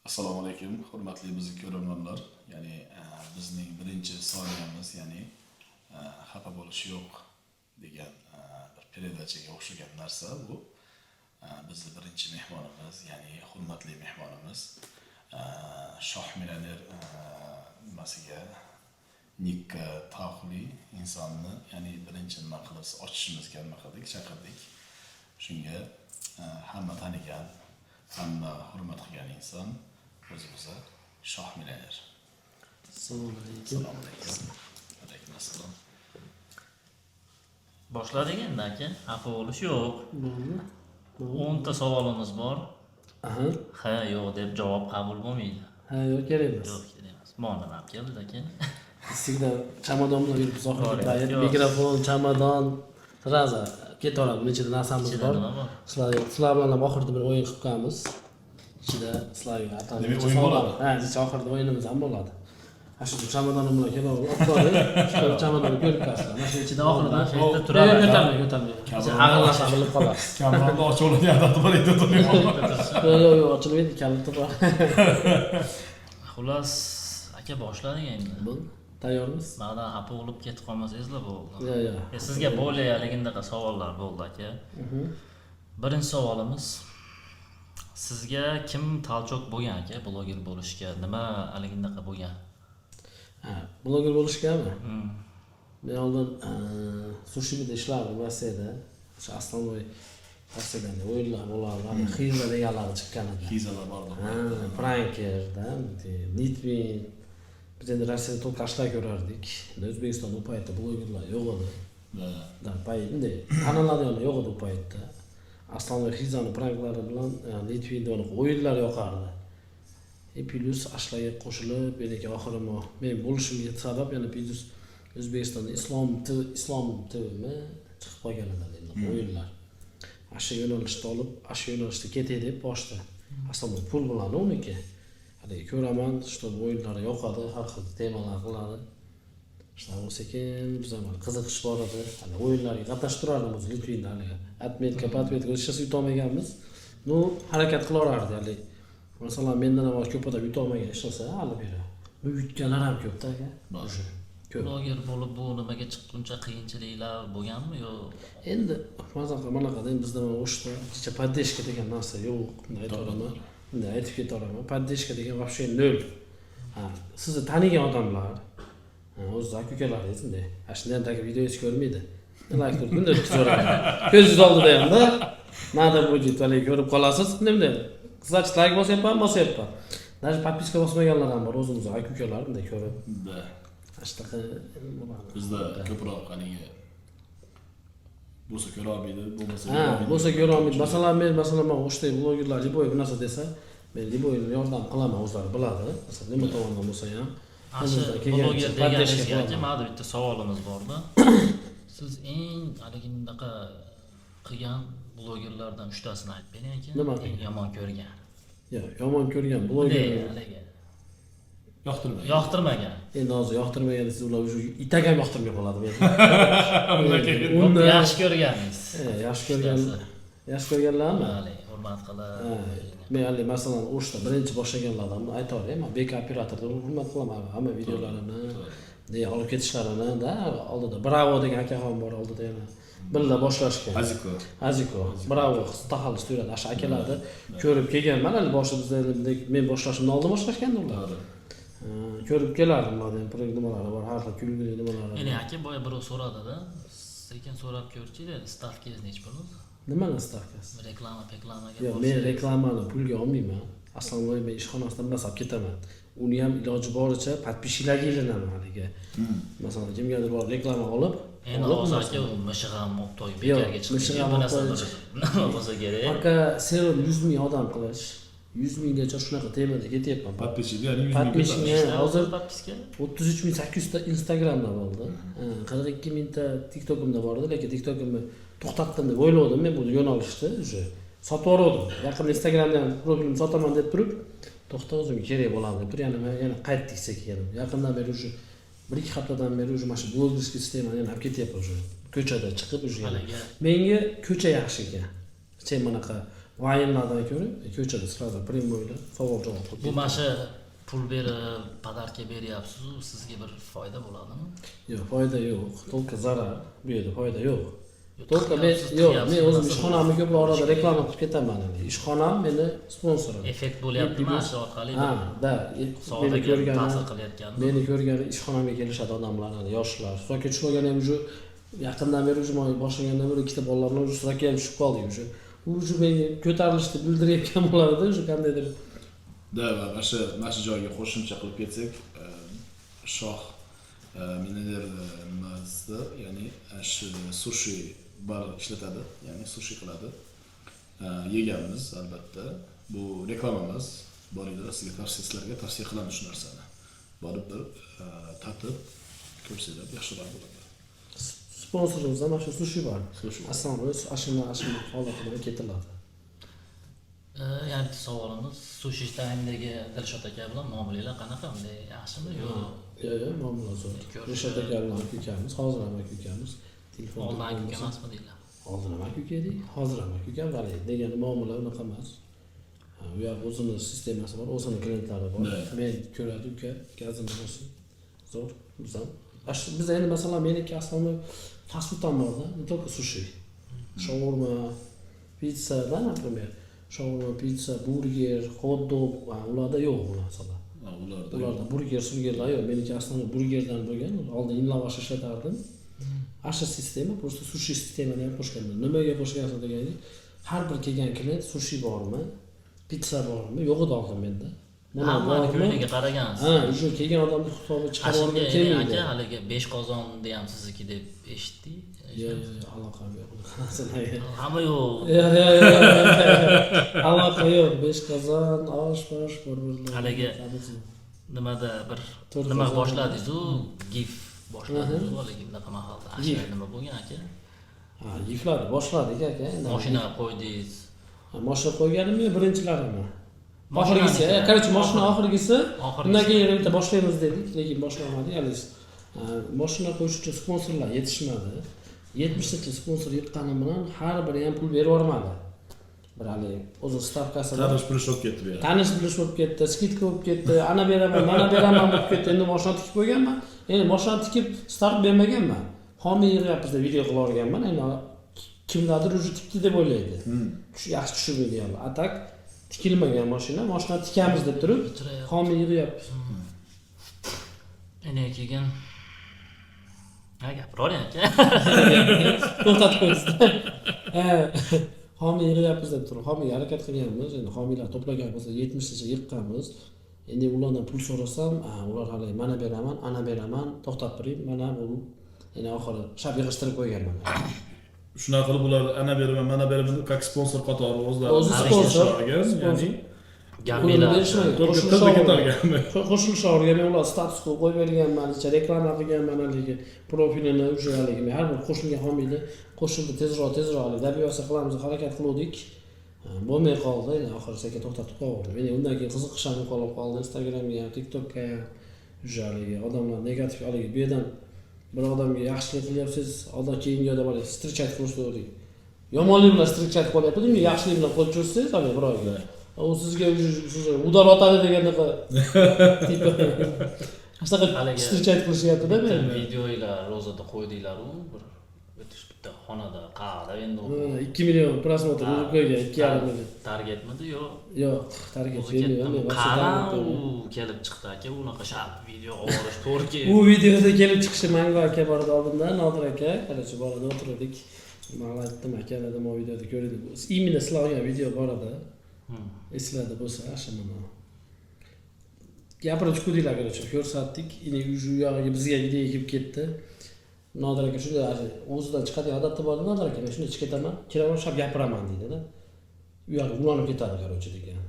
Assalomu alaykum, hurmatli bizni ko'rarmanlar. Ya'ni bizning birinchi soniyamiz, ya'ni xafa bo'lish yo'q degan bir передача ga o'xshagan narsa bu. Bizni birinchi mehmonimiz, ya'ni hurmatli mehmonimiz, shoh millioner nimasiga, nikka taalluqli insonni, ya'ni birinchi nima qilib ochishimizga nima qildik, chaqirdik. Shunga hamma tanigan, hamma hurmat qilgan inson o'zimizni shoh millioner. Assalomu alaykum. Assalomu alaykum. Alaykum assalom. Boshladik endi, aka, xafa bo'lish yo'q. Bo'ldi. 10 ta savolimiz bor. Ha, yo'q deb javob qabul bo'lmaydi. Ha, yo'q, kerak emas. Yo'q, kerak emas. Mana olib keldi, aka. Всегда chamadon bilan yuribmiz oxirgi Bor, payt. yo'q. Mikrofon, chamadon сразу ketaveradi. Buni ichida narsamiz Ichida bor. nima bor? Sizlar bilan ham oxirida bir o'yin qilib qo'yamiz. Ichida sizlarga atalib Demak, o'yin bo'ladi? Ha, ichida oxirida o'yinimiz ham bo'ladi. Ha, shu chamadonim bilan kelib olib boring. Shu chamadonni ko'rib qolasizlar. Mana shu ichida oxirida Mana shu yerda Yo'q, turadi. Ko'tarmang, ko'tarmang. Ag'irlasa bilib qolasiz. Kamronni ochib oladigan odati bor edi. Yo'q, yo'q, yo'q, ochilmaydi, kaliti bor. Xullas, aka, boshladik endi. Bo'ldi. Tayyormiz? Ma'dan xafa bo'lib ketib qolmasangizlar, bo'ldi. Yo'q, yo'q. Sizga более haligindaqa savollar bo'ldi, aka. Birinchi savolimiz: sizga kim толчок bo'lgan, aka, bloger bo'lishga? Nima haligindaqa bo'lgan? Ha, bloger bo'lishgami? Hmm. Men oldin Sushimida ishlardim Rossiyada. O'sha основной Rossiyadan o'yinlar bo'lardi. Hani Xiza deganlari chiqqan edi. Xizalar bor. Ha, Prankerda, Litvin. Biz endi Rossiyada только ashlar ko'rardik. Endi O'zbekistonda u paytda blogerlar yo'q edi. Да, payt bunday taniladiganlar yo'q edi u paytda. Основной Xizani pranklari bilan Litvinda o'yinlar yoqardi. И плюс ashlarga qo'shilib, meniki oxiri men bo'lishimga sabab yana плюс O'zbekistonda Islom TVmi chiqib qolgan edi endi o'yinlar. Ana shu yo'nalishda olib, ana shu yo'nalishda ketay deb boshida. Aslida pul bilan uniki. Haligi ko'raman, что o'yinlar yoqadi, har xil temalar qiladi. Shunaqa sekin biz ham qiziqish bor edi. Hali o'yinlarga qatnashib turardim o'zi Litvinda haligi. Отметка, подметка hech narsa yutolmaganmiz. Ну, harakat qilaverardi haligi. Masalan, mendan ham ko'p odam yutolmagan hech narsa hali beri. Bu yutganlar ham ko'pda, aka. Bor. O'sha ko'p. Bloger bo'lib bu nimaga chiqquncha qiyinchiliklar bo'lganmi yo? Endi maza qilib manaqada endi bizda mana O'shda kecha поддержка degan narsa yo'q. Bunday aytaveraman. Bunday aytib ketaveraman. Поддержка degan вообще nol. Ha, sizni tanigan odamlar, ha, o'zizni aka ukalaringiz bunday. Ha, shunday ham taka videongizni ko'rmaydi. Layk turib bunday o'tkazib. Ko'zingiz oldida hamda надо будет haligi ko'rib qolasiz. Bunday bunday. Значит, layk bosyapman, bosyapman. Даже подписка bosmaganlar ham bor, o'zimizni aka ukalar bunday ko'rib. Да. Mana shunaqa bo'ladi. Bizda ko'proq haligi bo'lsa ko'ra olmaydi, bo'lmasa Ha, ko'ra olmaydi. Bo'lsa ko'ra olmaydi. Masalan, men, masalan, man O'shdagi blogerlar любой bir narsa desa, men любой yordam qilaman, o'zlari biladi. Masalan, nima tomondan bo'lsa ham. Ana shu Qo'limizdan kelgancha bloger поддержка deganingizga, aka, qilaman. Mana bitta savolimiz borda. Siz eng haligi bunaqa qilgan blogerlardan uchtasini aytib bering, aka. Nima Eng qilgan? yomon ko'rgan. Yo'q, yomon ko'rgan bloger. Bunday haligi Yoqtirmaydi. Yoqtirmagan. Endi hozir yoqtirmagan desa, ular уже itak ham yoqtirmay qoladi. Undan keyin Unda Yaxshi ko'rganingiz. Yaxshi ko'rgan, Uchtasi. yaxshi ko'rganlarmi? Haligi hurmat qilib. Ha, men haligi, masalan, O'shda birinchi boshlaganlardan aytaverayman, man Beka operatorni hurmat qilaman, hamma videolarini deya olib ketishlarini da oldida Bravo degan akaxon bor, oldida yana birga boshlashgan. Aziko. Aziko, Bravo taxallus tuyuladi. Ana shu akalarni ko'rib kelganman hali boshida, bizda endi men boshlashimdan oldin boshlashgandi ular. To'g'ri. Ha, ko'rib kelardim ularni ham proyekt nimalari bor, har xil kulgili nimalari Ya'ni bor. aka, boya birov so'radida, sekin so'rab ko'rchi dedi, stavkangiz nechi pul o'zi? Nimani stavkasi? Reklama, reklamaga Yo'q, men reklamani pulga olmayman. Aslida men ishxonasidan bir narsa olib ketaman. Uni ham iloji boricha подписчик larga ilinaman haligi. Masalan, kimgadir borib reklama olib, Endi olib hozir, narsa- aka, u mishiq ham olib to'yib Yo'q, bekorga chiqdi. mishiq ham Bu olib narsa qo'yib- bir nima bo'lsa kerak. Пока serum 100 ming odam qilish, 100 minggacha shunaqa temada ketyapman. Подписчик, ya'ni 100 ming. Подписчик, ko'tarish. ha, hozir Подписка 33 800 ta Instagramda bo'ldi. Ha, 42 mingta TikTokimda bor edi, lekin TikTokimni to'xtatdim deb o'yladim men bu yo'nalishni уже. Sotib yubordim. Yaqinda Instagramda ham profilimni sotaman deb turib, to'xta, o'zimga kerak bo'ladi deb turib, yana yana qaytdik sekin yana. Yaqindan beri уже 1-2 haftadan beri уже mana shu блогерский sistemani yana olib ketyapman уже. Ko'chada chiqib уже yana. Haligi Menga ko'cha yaxshi ekan. Sen bunaqa Vaynlardan ko'ra ko'chada сразу прямой savol javob qilib Bu mana shu pul berib, подарка beryapsiz, sizga bir foyda bo'ladimi? Yo'q, foyda yo'q, только zarar. Bu yerda foyda yo'q. Yo'q, Только men tiqyapsiz, yo'q, tiqyapsiz, men o'zim nimasi ishxonamni ko'plar orada reklama qilib ketaman. Ishxonam meni sponsorim. Effekt bo'lyaptimi mana shu orqali? Ha, да, meni Sog'liqqa ko'rgani ta'sir qilayotganmi? Meni ko'rgani ishxonamga kelishadi odamlar, hani yoshlar. Suratga tushib olgani ham уже yaqindan beri, уже boshlagandan beri ikkita bolalar bilan уже suratga ham tushib qoldik уже. U уже menga ko'tarilishni bildirayotgan bo'ladida, уже qandaydir. Да, va mana shu joyga qo'shimcha qilib ketsak, Shoh millioner nimasida, ya'ni shu sushi bar ishlatadi, ya'ni sushi qiladi. Yeganmiz albatta. Bu reklama emas. Boringlar, sizga tavsiya, sizlarga tavsiya qilamiz shu narsani. Borib bir tatib ko'rsanglar yaxshiroq bo'ladi. Sponsorimiz ham mana shu sushi bar. Sushi. Основной ashina holati bilan ketiladi. Yana bitta savolimiz: Sushi Time'dagi Dilshod aka bilan muomalalar qanaqa, bunday yaxshimi yo? Yo'q, muomala zo'r. Ko'rish- Dilshod aka bilan aka ukamiz, hozir ham aka ukamiz. Telefon Oldin aka uka emasmi deydilar. Oldin ham aka uka edik, hozir ham aka ukam. Haligi degani muomala unaqa emas. Ha, u yoq o'zini sistemasi bor, o'zini klientlari bor. Men ko'radi uka, gazini bo'lsin. Zo'r, biz ham. Biz endi masalan meniki основной fast food ham borda, не только sushi. Shaurma, pitsa, да, например. Shaurma, pitsa, burger, hot dog, ularda yo'q bu narsalar. Ha, ularda Ularda burger, surgerlar yo'q. Meniki основной burgerdan bo'lgan. Oldin lavash ishlatardim. Asha sistema, просто sushi sistemani ham qo'shganman. Nimaga qo'shgansan degani, har bir kelgan klient sushi bormi, pitsa bormi, yo'q edi oldin menda. Mana Hammani bormi? ko'ngliga qaragansiz. Ha, уже kelgan odamni hisobi chiqarib Ashunga olgim kelmaydi. aka, haligi besh qozonni ham sizniki deb eshitdik. Yo'q, aloqam yo'q unaqa narsalarga. Hamma yo'q. Yo'q, aloqa yo'q. Besh qozon, osh, bosh, bir birlar. Haligi nimada bir To'rt nima qozon. boshladingizu, gif boshladingizu, haligi bunaqa mahalda. Gif. Ashula nima bo'lgan, aka? Ha, giflarni boshladik, aka. Endi. Moshina qo'ydingiz. Ha, moshina qo'yganimmi yo birinchilarimi? Oxirgisi, Moshinaniki. короче, moshina oxirgisi. Oxirgisi. Undan keyin yana bitta boshlaymiz dedik, lekin boshlamadik. Hali moshina qo'yish uchun sponsorlar yetishmadi. 70 tacha sponsor yiqqanim bilan har biri ham pul berib yubormadi. Bir haligi o'zi stavkasi bor. Tanish bilish bo'lib ketdi bu yerda. Tanish bilish bo'lib ketdi, скидка bo'lib ketdi, ana beraman, mana beraman bo'lib ketdi. Endi moshina tikib qo'yganman. Endi moshina tikib start bermaganman. Homiy yig'yapmiz deb video qilib yuborganman. Endi kimlardir уже tikdi deb o'ylaydi. Yaxshi tushunmaydi. А так tikilmagan mashina, moshina tikamiz deb turib, Chiroyli. homiy yig'yapmiz. Endi keyin, ha, gapiravering, aka. To'xtatib qo'ydingizda. Ha, homiy yig'yapmiz deb turib, homiyga harakat qilganmiz. Endi homiylar to'plagan bo'lsa, 70 tacha yiqqanmiz. Endi ulardan pul so'rasam, ular hali mana beraman, ana beraman, to'xtab turing, mana bu, endi oxiri shab yig'ishtirib qo'yganman. Shunaqa qilib ular ana beraman, mana beraman deb, как sponsor qatori o'zlari O'zi sponsor. olgan, ya'ni Pulini Gapinglar. berishmagan. to'rtga Qo'shilish tilda og'ir. ketargan. Qo'shilish og'irga men ular status qo'yib qo'yib berganman, icha reklama qilganman haligi profilini, уже haligi men har bir qo'shilgan homiyni qo'shildi, tezroq, tezroq haligi добиваться qilamiz deb harakat qiluvdik. Ha, bo'lmay qoldi, endi oxiri sekin to'xtatib qo'ydim. Endi undan keyin qiziqish ham yo'qolib qoldi Instagramga ham, TikTokka ham. Уже haligi odamlar negativ, haligi bu yerdan bir odamga yaxshilik qilyapsiz, odam keyingi odam haligi встречать qilishdi, yomonlik bilan встречать qilyapti, unga yaxshilik bilan qo'l cho'zsangiz haligi birovga, u sizga уже sizni удар otadi degandaqa, типа shunaqa Haligi встречать qilishyaptida bitta meni. Videolar rozada qo'ydinglar-u, bir bitta xonada qada endi u. Ha, 2 million просмотр urib qo'ygan, 2,5 million. Targetmidi yo? Yo'q, target O'zi bermayman ketdimi? men вообще. Qara, Target bermayman. u kelib chiqdi, aka, unaqa sharp video olib to'rtga. U videoda kelib chiqishi, Mango aka bor edi oldinda, Nodir aka, короче, bor edi, o'tirdik. Man aytdim, aka dedim, o videoda ko'rdik, именно sizlar olgan video bor edi, esinglarda bo'lsa, shu mana gapirib chiquvdinglar, короче, ko'rsatdik. Endi уже u yog'iga bizga ideya kelib ketdi. Nodir aka shunday o'zidan chiqadigan odatda bor. Nodir aka, men shunday chiqib ketaman, kiraman, shab gapiraman deydida, u yog'iga ulanib ketadi, короче, degan.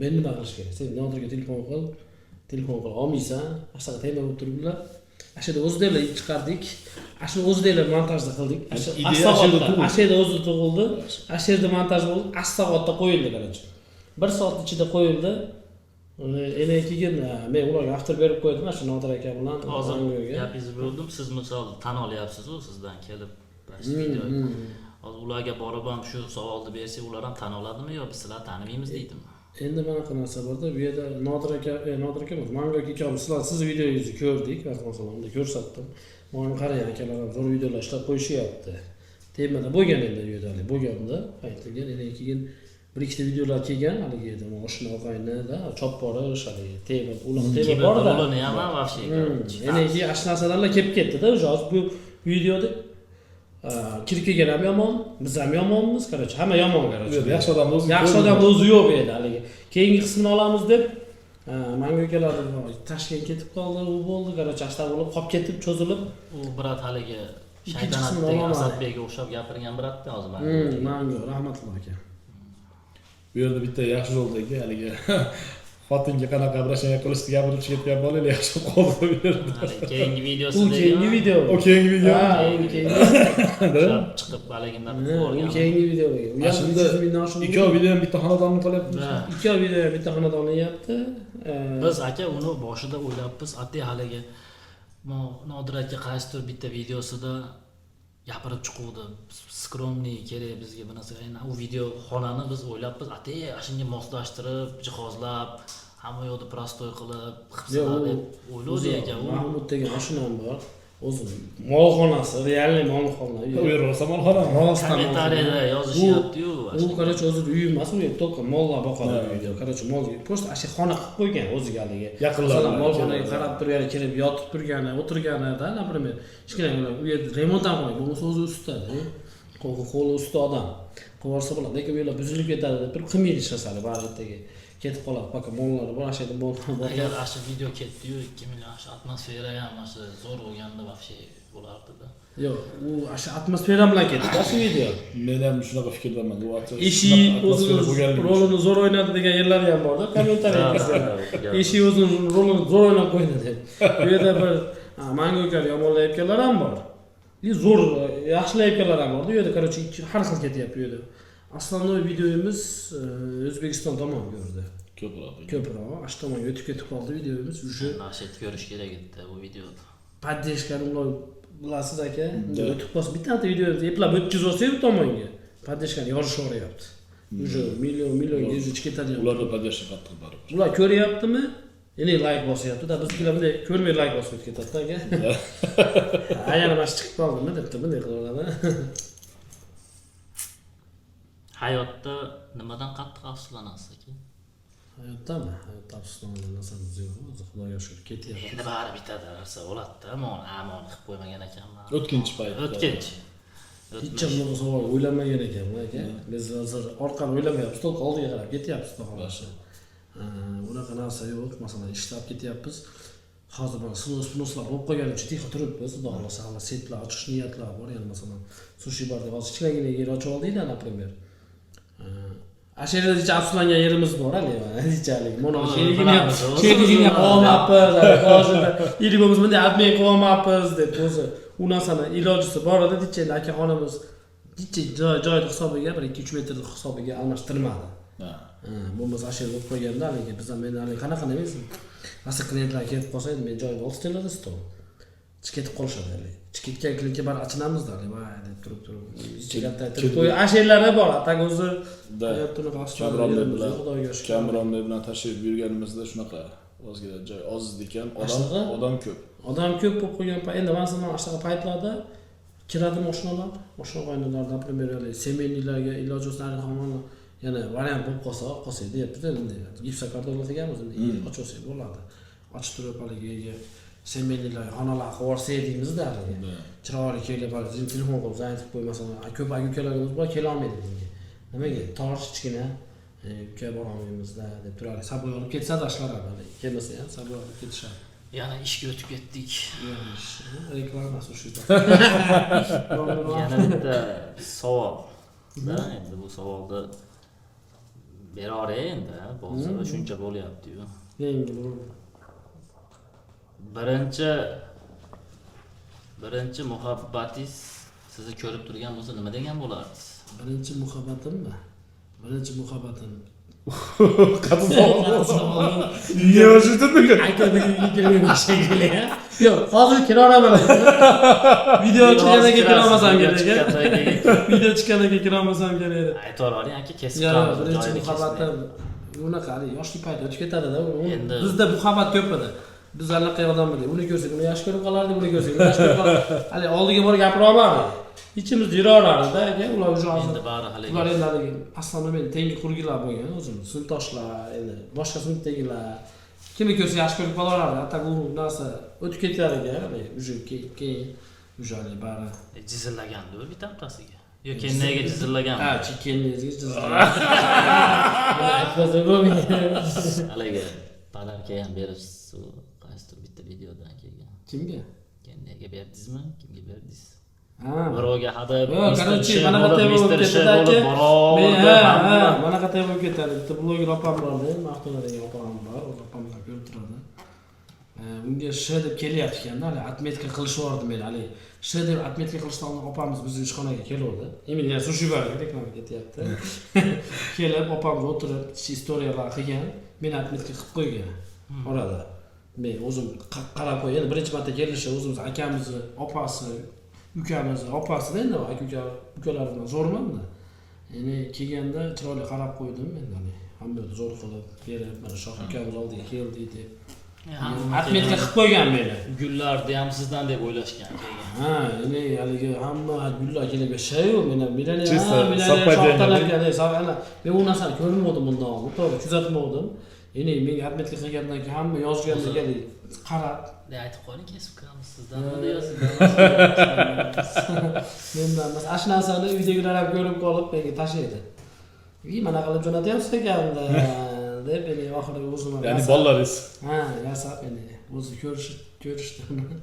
Men nima qilish kerak, sen Nodirga telefon qil, telefon qil, olmaysan, mana shunaqa tema bo'lib turibdilar. Ana shu yerda o'zida chiqardik, ana shuni o'zida montajda qildik. Ideya shu yerda tug'ildi. Ana shu yerda o'zi tug'ildi, ana shu yerda montaj bo'ldi, soatda qo'yildi, короче, bir soat ichida qo'yildi. Endi keyin men ularga avtor berib qo'ydim, mana shu Nodir aka bilan Hozir Mangoga. gapingizni bo'ldim. Siz misol tan olyapsiz-u, sizdan kelib video. Hozir ularga borib ham shu savolni bersak, ular ham tan oladimi yo biz sizlarni tanimaymiz deydimi? Endi bunaqa narsa borda, bu yerda Nodir aka, Nodir aka emas, Mangu aka ikkovimiz sizlar sizni videongizni ko'rdik, masalan, unda ko'rsatdim. Mana qarang, akalar ham zo'r videolar ishlab qo'yishyapti. Temada bo'lgan endi u yerda haligi bo'lganda, aytilgan, endi keyin bir ikkita videolar kelgan haligi yerda oshna og'aynida chop borish haligi tema, ular tema borda. Rolini ham вообще. Endi keyin shu narsalarlar kelib ketdi-da, o'sha hozir bu videoda kirib kelgan ham yomon, biz ham yomonmiz, короче, hamma yomon, короче. Yaxshi odamni o'zi Yaxshi odamni o'zi yo'q edi haligi. Keyingi qismini olamiz deb, Mangu akalar Toshkentga ketib qoldi, u bo'ldi, короче, ashta bo'lib qolib ketib, cho'zilib. U брат haligi Ikkinchi shaytanat qismini degan ololmadi. Asadbekka o'xshab gapirgan брат da hozir mana. Mangu rahmatulloh aka. Bu yerda bitta yaxshi roldagi haligi xotinga qanaqa обращение qilishni gapirib chiqayotgan bolalar yaxshi bo'lib qoldi bu yerda. Haligi keyingi U videosida keyingi video. O keyingi video. Ha, u keyingi. o'xshab chiqib haligi U keyingi video bo'lgan. U ham Shunda 300 mingdan oshib. Ikkov video ham bitta xonadonni qolyapti. Ikkov video ham bitta xonadonni yeyapti. Biz aka uni boshida o'ylabmiz, ati haligi Nodir aka qaysidir bitta videosida gapirib chiquvdi, скромный kerak bizga bu narsa. Endi u video xonani biz o'ylabmiz, ati shunga moslashtirib, jihozlab, hamma yoqni простой qilib qilibsizlar Yo'q, deb o'ylovdik aka u. Mahmud degan oshnam bor. O'zi molxonasi, реальный molxona. U yer rosa molxona. Rostdan Kommentariyada molxona. yozishyapti-yu. U, короче, o'zi uyi emas, u yer только mollar boqadi uyda. Короче, mol просто shu xona qilib qo'ygan o'ziga haligi. Yaqinlar Masalan, bilan molxonaga keladi. Qarab turgani, kirib yotib turgani, o'tirganida, например, kichkina u yerda remont ham qilmagan, bo'lmasa o'zi ustada. Qo'li usta odam. Qilib yuborsa bo'ladi, lekin u yerlar buzilib ketadi deb turib qilmaydi hech narsani, baribir ertaga ketib qoladi. Пока mollari bor, ana shu yerda mol bor. Agar ana shu video ketdiyu 2 million, shu atmosfera ham mana shu zo'r bo'lganda вообще bo'lardida. Yo'q, u shu atmosfera bilan ketdi shu video. Men ham shunaqa fikrdaman. U Eshik shunaqa o'zini atmosfera bo'lganligi uchun. Rolini zo'r o'ynadi degan yerlari ham borda kommentariyada. Eshik o'zini rolini zo'r o'ynab qo'ydi deb. Bu yerda bir mangu ukani yomonlayotganlar ham bor. И zo'r yaxshilayotganlar ham bor. Bu yerda, короче, ikki har xil ketyapti bu yerda. Основной videomiz O'zbekiston tomon ko'rdi. Ko'proq. Ko'proq shu tomonga o'tib ketib qoldi videomiz уже. Dahshat ko'rish kerak edi bu videoni. Поддержка ni ular bilasiz aka, Да. o'tib qolsa bitta videomizni eplab o'tkazib olsak bu tomonga. Поддержка ni yorishaveryapti. Уже million millionga yuz ketadigan. Ularda поддержка qattiq baribir. Ular ko'ryaptimi? Endi layk bosyapti-da, biznikilar bunday ko'rmay layk bosib o'tib ketadi-da aka. Ha, yana mana shu chiqib qoldimi debdi, bunday qilaveradi. Hayotda nimadan qattiq afsuslanasiz aka? Hayotdami? Hayotda afsuslanadigan narsamiz yo'q. O'zi Xudoga shukur ketyapti. Endi bari bitta narsa bo'ladida, moni qilib qo'ymagan ekanman. O'tkinchi paytda. O'tkinchi. Hech ham bunaqa savol o'ylanmagan ekanman aka. Biz hozir orqani o'ylamayapmiz, to'liq oldiga qarab ketyapmiz, xudo xohlasa. Unaqa narsa yo'q. Masalan, ishlab ketyapmiz. Hozir mana снос pnoslar bo'lib qolgani uchun тихо turibmiz. Xudo xohlasa, hali сеть lar ochish niyatlar bor. Ya'ni masalan, sushi bar deb hozir kichkinagina yer ochib oldikda, например. Ana yerda necha afsuslangan yerimiz bor hali, nechalik. Mana sherigini ham Bilamiz, o'zimiz sherigini ham bilamiz. qilolmabmiz, hali hozirda или bo'lmasa bunday обмен qilolmabmiz deb o'zi u narsani ilojisi bor edi, necha endi akaxonimiz necha joy joyni hisobiga bir 2-3 metrni hisobiga almashtirmadi. Ha. Ha, bo'lmasa ana shu yerda bo'lib qo'yganda haligi biz ham endi haligi qanaqa demaysiz, rosa klientlar kelib qolsa endi men joyimni olib keladi stol ketib qolishadi haligi. Ketgan klientga baribir achinamizda haligi, voy deb turib turib necha gapni aytib qo'y, ana shu yerlari bor, а так o'zi Да. hayotda unaqa Kamronbek yerimiz bilan yo'q, Xudoga shukur. Kamronbek bilan tashrif buyurganimizda shunaqa ozgina joy oz ekan, odam Shunaqa? Odam ko'p. Odam ko'p bo'lib qolgan endi masalan mana shunaqa paytlarda kiradi moshinalar, moshina qo'yinlar, например, haligi семейный larga iloji bo'lsa narigi xonani yana variant bo'lib qolsa olib qolsak deyapmiz endi, gipsokardonlar qilganmiz endi, ochib olsak bo'ladi, ochib turib haligi семейный lar xonalar qilib yuborsak deymizda haligi. Да. Chiroyli kelib haligi telefon qilib звонить qilib qo'y, masalan, ko'p aka ukalarimiz bor, kelolmaydi bizga, nimaga tor, kichkina, uka borolmaymizda deb turadi, собой olib ketsa shular ham haligi kelmasa ham собой olib ketishadi. Yana ishga o'tib ketdik. Reklamasi shu. Yana bitta savol. Da, endi bu savolni beraveray endi, bo'lsa shuncha bo'lyapti-yu. Yangi. Birinchi muhabbatingiz sizni ko'rib turgan bo'lsa nima degan bo'lardingiz? Birinchi muhabbatimmi? Birinchi muhabbatim Qattiq savol. Неожиданно. Aka bugungi kelmayman shekilli. Yo'q, hozir kiraveraman. Video chiqqandan keyin kirolmasam kerak. Video chiqqandan keyin kirolmasam kerak edi. Aytib yuboring aka, kesib Yo'q, turamiz. birinchi Joyini muhabbatda kesmaydi. unaqa haligi yoshlik payti o'tib ketadi-da. Endi- Bizda muhabbat ko'p edi. Biz allaqay odam edik. Uni ko'rsak uni yaxshi ko'rib qolardik, buni ko'rsak uni yaxshi ko'rib qolardik. Haligi oldiga borib gapira olmardik. Ichimizda yuraverardi aka, ular уже hozir Endi bari haligi ular endi haligi aslida men tengi qurgilar bo'lgan o'zim sinfdoshlar, endi boshqa sinfdagilar kimni ko'rsa yaxshi ko'rib qolaverardi. Hatto bu narsa o'tib ketar ekan, haligi уже keyin уже haligi bari jizillagandi u bitta bittasiga. Yo, kennaga jizillagan. Ha, kenningizga jizillagan. Aytmasa bo'lmaydi. Haligi подарка ham beribsiz u qaysidir bitta videodan keyin. Kimga? Kennaga berdingizmi? Kimga berdingiz? Ha. Birovga hadeb Yo'q, Mr. короче, Sh mana bo'lib, qayerda bo'lib Mr. Sh ketadi bo'lib aka. boraverdi. Ha, ha, Hamma. mana qayerda bo'lib ketadi. Bitta bloger opam bor-da, Maftuna degan opam bor, u opam bilan ko'rib turadi. Unga Sh deb kelyapti ekanda, hali отметка qilishyapti meni, hali Sh deb отметка qilishdan oldin opamiz bizni ishxonaga keluvdi. Именно sushi barga reklama ketyapti. Kelib opamiz o'tirib история lar qilgan, meni отметка qilib qo'ygan orada. Men o'zim qarab qo'y, endi birinchi marta kelishi o'zimiz akamizni opasi, ukamizni opasida endi aka uka ukalar bilan zo'rmanda. Endi kelganda chiroyli qarab qo'ydim endi haligi hamma yoqda zo'r qilib berib, mana shoh ukamiz oldiga keldik deb. Hamma Отметка qilib qo'ygan meni. Gullarni ham sizdan deb o'ylashgan keyin. Ha, endi haligi hamma gullar kelib shayu meni millioner, Чисто millioner совпадение. Shohdan aka, men u narsani ko'rmadim bundan oldin, to'g'ri kuzatmadim. Endi menga отметка qilgandan keyin hamma yozgandan keyin qarab De aytib qo'ying, kesib kiramiz sizdan yo sizdan. Mendan emas, ana shu narsani uydagilar ham ko'rib qolib menga tashlaydi. "И mana qilib jo'natyapsiz ekanda" deb meni oxiri o'zim ham Ya'ni bolalaringiz. Ha, yasab endi o'zi ko'rishdi uni.